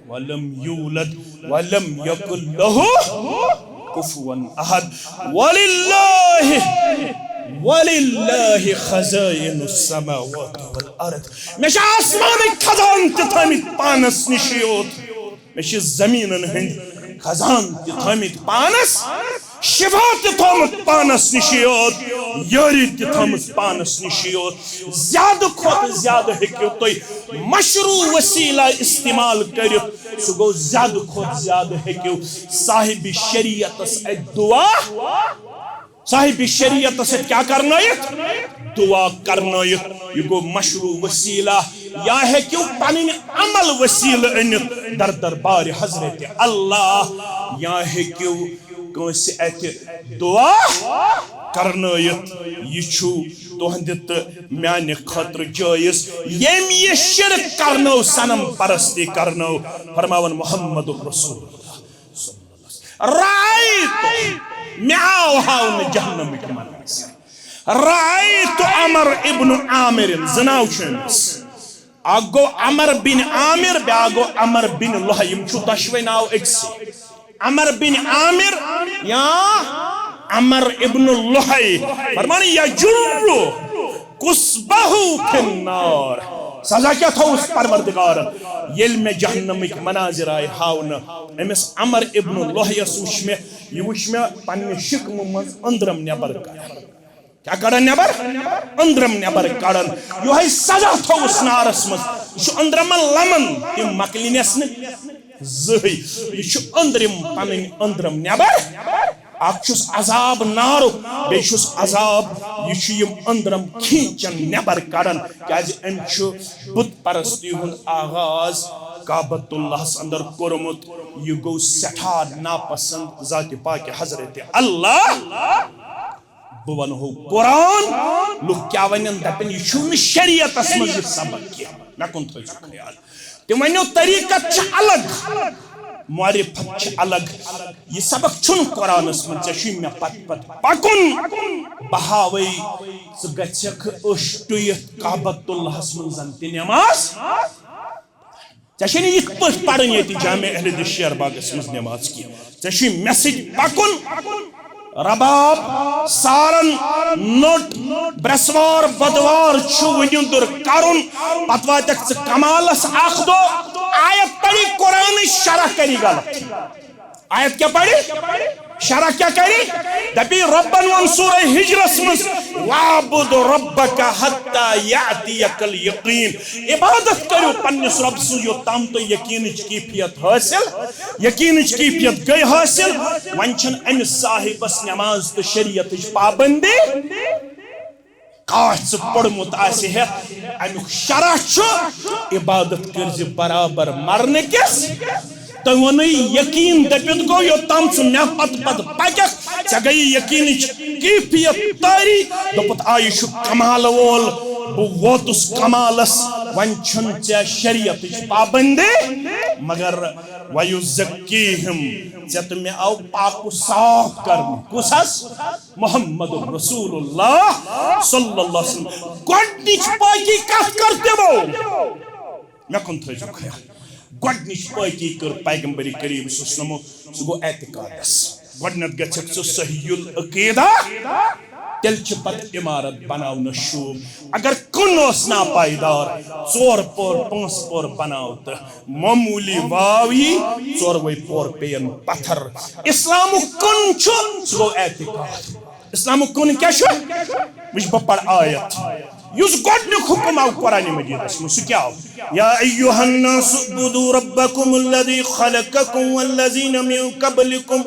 ولم یولد ولم یکن لہ کفوا احد۔ وللہ، وللہ خزائن السماوات والارض۔ مےٚ چھِ آسمانٕکۍ خزان تہِ تھٲمٕتۍ پانس نِشی یوت۔ مےٚ چھِ زٔمیٖنَن ہٕنٛدۍ خزان تہِ تھٲمٕتۍ پانَس، شِفا تہِ تھوٚمُت پانَس نِشی یوت، یٲری تہِ تھٲمٕژ پانَس نِشی یوت۔ زیادٕ کھۄتہٕ زیادٕ ہیٚکِو تُہۍ مشروع وسیلہ استعمال کٔرِتھ، سُہ گوٚو زیادٕ کھۄتہٕ زیادٕ ہیٚکِو صاحبِ شریعتَس اَتھِ دُعا صاحبِ شریعتَس سۭتۍ کیٛاہ کرنٲیِتھ؟ دُعا کرنٲیِتھ۔ یہِ گوٚو مشروع وسیلہ۔ یا ہیٚکِو پنٕنۍ عمل وسیلہٕ أنِتھ در دربارِ حضرتِ اللہ، یا ہیٚکِو کٲنٛسہِ اَتھِ دُعا کرنٲیِتھ۔ یہِ چھُ تُہنٛدِ تہٕ میانہِ خٲطرٕ جٲیِز۔ ییٚمۍ یہِ شرک کرنٲو، صنم پرستی کرنٲو، فرماوان محمد رسول اللہ۔ رأیت، مےٚ آو ہاونہٕ جہنمٕکۍ منظر۔ رأیت عمر ابن عامر، زٕ ناو چھِ أمِس۔ اکھ گوٚو عمر بن عامر، بیٛاکھ گوٚو عمر بن لحی۔ یِم چھُو دۄشوے ناو أکسٕے۔ عمر بن عامر یا عمر ابن لحی۔ فرمان، یجر کسبہ فی النار۔ سزا کیٛاہ تھوٚوُس پروردگارن؟ ییٚلہِ مےٚ جہنمٕکۍ مناظر آیہِ ہاونہٕ، أمِس عمر ابن لحیس وُچھ مےٚ، یہِ وُچھ مےٚ پننہِ شکمہٕ منٛز أنٛدرم نٮ۪بر کڑان۔ کیٛاہ کڑان نٮ۪بر؟ أنٛدرم نٮ۪بر کڑان۔ یِہوٚے سزا تھوٚوُس نارس منٛز۔ یہِ چھُ أنٛدرمن لمان، تِم مۄکلِنس نہٕ زٕہٕے۔ یہِ چھُ أنٛدرِم پنٕنۍ أنٛدرم نٮ۪بر۔ اکھ چھُس عذاب نارُک، بیٚیہِ چھُس عذاب، یہِ چھُ یِم أنٛدرم کھینچان نٮ۪بر کڑان، کیازِ أمۍ چھُ بت پرستی ہُنٛد آغاز کعبۃ اللہس اندر کوٚرمُت۔ یہِ گوٚو سٮ۪ٹھاہ ناپسند ذاتِ پاکِ حضرتِ اللہ۔ بہٕ ونہو قرآن، لُکھ کیٛاہ ونن، دپن، یہِ چھُنہٕ شریعتس منٛز یہِ سبق کینٛہہ۔ مےٚ کُن تھٲیزیو خیال۔ تِم ونیو، طریقت چھِ الگ، معرفت چھِ الگ۔ یہِ سبق چھُنہٕ قرآنس منٛز، ژےٚ چھُے مےٚ پتہٕ پتہٕ پکُن۔ بہٕ ہاوے، ژٕ گژھکھ أچھ ٹُیِتھ کعبۃ اللہس منٛز زن تہِ نٮ۪ماز۔ ژےٚ چھے نہٕ یِتھ پٲٹھۍ پرٕنۍ ییٚتہِ جامع اہل حدیث شیر باغس منٛز نٮ۪ماز کینٛہہ۔ ژےٚ چھُے مےٚ سۭتۍ پکُن۔ رباب، سارن، نوٚٹ، برٛٮ۪سوار، بدوار چھُ وُنیُندُر کرُن۔ پتہٕ واتکھ ژٕ کمالس اکھ دۄہ۔ آیت پری قرآنٕچ شرح کری غلط۔ آیت کیٛاہ پرِ؟ شرح کیٛاہ کرِ؟ دپی رۄبن ووٚن سورہ ہجرس منٛز، "واعبد ربک حتی یأتیک الیقین"۔ عبادت کٔرِو پننِس رۄب سٕنٛز یوٚتام تۄہہِ یقینٕچ کیفیت حٲصِل، یقینٕچ کیفیت گٔے حٲصِل۔ وۄنۍ چھَنہٕ أمِس صاحبس نٮ۪ماز تہٕ شریعتٕچ پابندی۔ کاش ژٕ پوٚرمُت آسہِ ہٮ۪تھ، اَمیُک شرح چھُ، عبادت کٔرزِ برابر مرنہٕ کِس۔ تٔمۍ ووٚنُے یقین دٔپِتھ گوٚو، یوٚتام ژٕ مےٚ پتہٕ پتہٕ پککھ، ژےٚ گٔیی یقینٕچ کیفیت طٲری۔ دوٚپُتھ، آ، یہِ چھُ کمال وول، بہٕ ووتُس کمالس، وۄنۍ چھُنہٕ ژےٚ شریعتٕچ پابندی، مگر وَیُزَکِّیہِم، ژےٚ تہٕ مےٚ آو پاک و صاف کرنہٕ۔ کُس حظ؟ محمد رسول اللہ صلی اللہ علیہ وسلم۔ گۄڈٕنِچ پٲکی کتھ کٔر تِمو؟ مےٚ کُن تھٲیزیو خیال۔ گۄڈٕنِچ پٲکی کٔر پیغمبر کریم صلی اللہ علیہ وسلمو، سُہ گوٚو اعتقادس۔ گۄڈٕنٮ۪تھ گژھکھ ژٕ صحیح العقیدہ، تیٚلہِ چھِ پتہٕ عمارت بناونس شوٗب۔ اگر کُن اوس ناپایدار، ژور پور، پانٛژھ پور بناو تہٕ معموٗلی واو یی، ژوروے پور پیٚین پتھر۔ اسلامُک کُن چھُ، سُہ گوٚو اعتقاد۔ اسلامُک کُن کیٛاہ چھُ؟ وٕچھ، بہٕ پرٕ آیت، یُس گۄڈٕنیُک حُکم آو قرآنِ مجیدس منٛز، سُہ کیٛاہ آو؟ یا ایھا الناس اعبدوا ربکم الذی خلقکم والذین من قبلکم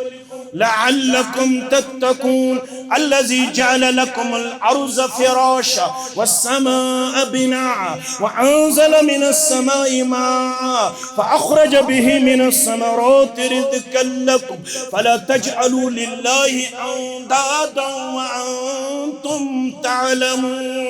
لعلکم تتقون، الذی جعل لکم الارض فراشا والسماء بناء وانزل من السماء ماء فاخرج به من الثمرات رزقا لکم فلا تجعلوا للہ اندادا وانتم تعلمون۔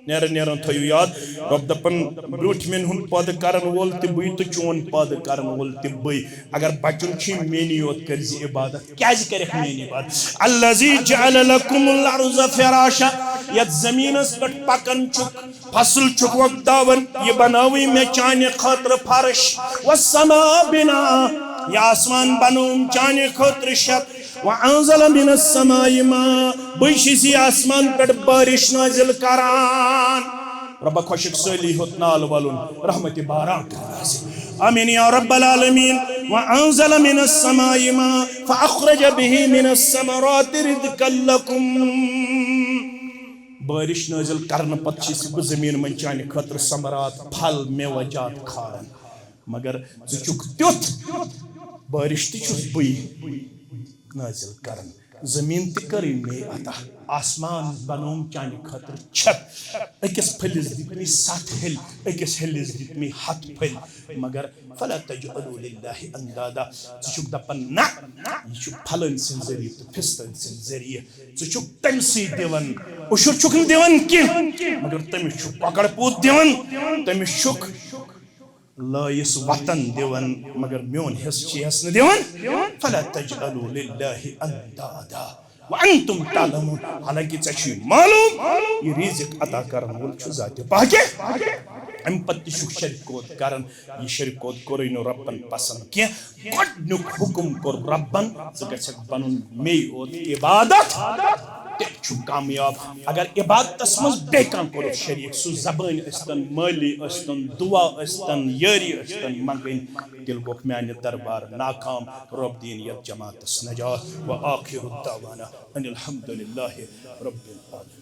نیران نیران تھٲیِو یاد، رۄب دَپان، برٛونٛٹھمٮ۪ن ہُنٛد پٲدٕ کرن وول تہِ بٕے تہٕ چون پٲدٕ کرن وول تہِ بٕے۔ اگر بچُن چھُے، میٛٲنی یوت کٔرۍ زِ عبادت۔ کیٛازِ کرکھ میٛٲنۍ عبادت؟ الذی جعل لکم الارض فراشا، یتھ زمینس پٮ۪ٹھ پکان چھُکھ، فصل چھُکھ وۄپداوان، یہِ بنٲوٕے مےٚ چانہِ خٲطرٕ فرش۔ والسماء بناء، یہِ آسمان بنووُم چانہِ خٲطرٕ چھت۔ وانزل من السماء ماء، بہٕ چھُس یہِ آسمان پٮ۪ٹھ بارش نازل کران۔ رۄبہ خۄشک سٲلی ہیوٚت نال ولُن، رحمت باران کر نازل۔ آمین یا رب العالمین۔ وانزل من السماء ماء فاخرج به من الثمرات رزقا لکم۔ بارش نازل کرنہٕ پتہٕ چھُس بہٕ زمین منٛز چانہِ خٲطرٕ ثمرات، پھل، میوٕ جات کھاران۔ مگر ژٕ چھُکھ تیُتھ، بارش تہِ چھُس بٕے نازل کران، زمین تہِ کٔرٕے مے عطا، آسمان بنووُم چانہِ خٲطرٕ چھت، أکِس پھٔلِس دِتۍ مےٚ ستھ پھٔلۍ، أکِس پھٔلِس دِتۍ مےٚ ہتھ پھٔلۍ، مگر فلا تجعلوا للہ اندادا، ژٕ چھُکھ دپان نہ، یہِ چھُ پھلٲنۍ سٕنٛدِ ذٔریعہٕ تہٕ فستٲنۍ سٕنٛدِ ذٔریعہٕ، ژٕ چھُکھ تٔمۍ سٕے دِوان، عشر چھُکھ نہٕ دِوان کینٛہہ، مگر تٔمِس چھُکھ کۄکر پوٗت دِوان، تٔمِس چھُکھ لٲیِس وطن دِوان، مگر میون حصہٕ چھِ یَس نہٕ دِوان۔ فلا تجعلوا للہ اندادا وانتم تعلمون، حالانکہ ژےٚ چھُے معلوم، یہِ رزق عطا کرن وول چھُ ذاتِ پاکہِ۔ امہِ پتہٕ تہِ چھُکھ شرکوت کران، یہِ شرکوت کوٚرُے نہٕ رۄبن پسند کینٛہہ۔ گۄڈنیُک حکم کوٚر رۄبن، ژٕ گژھکھ بنُن مے یوت عبادت، تیٚلہِ چھُ کامیاب۔ اگر عبادتس منٛز بیٚیہِ کانٛہہ کوٚرُکھ شریٖک، سُہ زبٲنۍ ٲسۍتن، مٲلی ٲسۍتن، دعا ٲسۍتن، یٲری ٲسۍتن منٛگٕنۍ، تیٚلہِ گوٚکھ میانہِ دربار ناکام۔ رۄب دِیِن یتھ جماعتس نجات۔ وآخر دعوانا ان الحمد للہ رب العالمین۔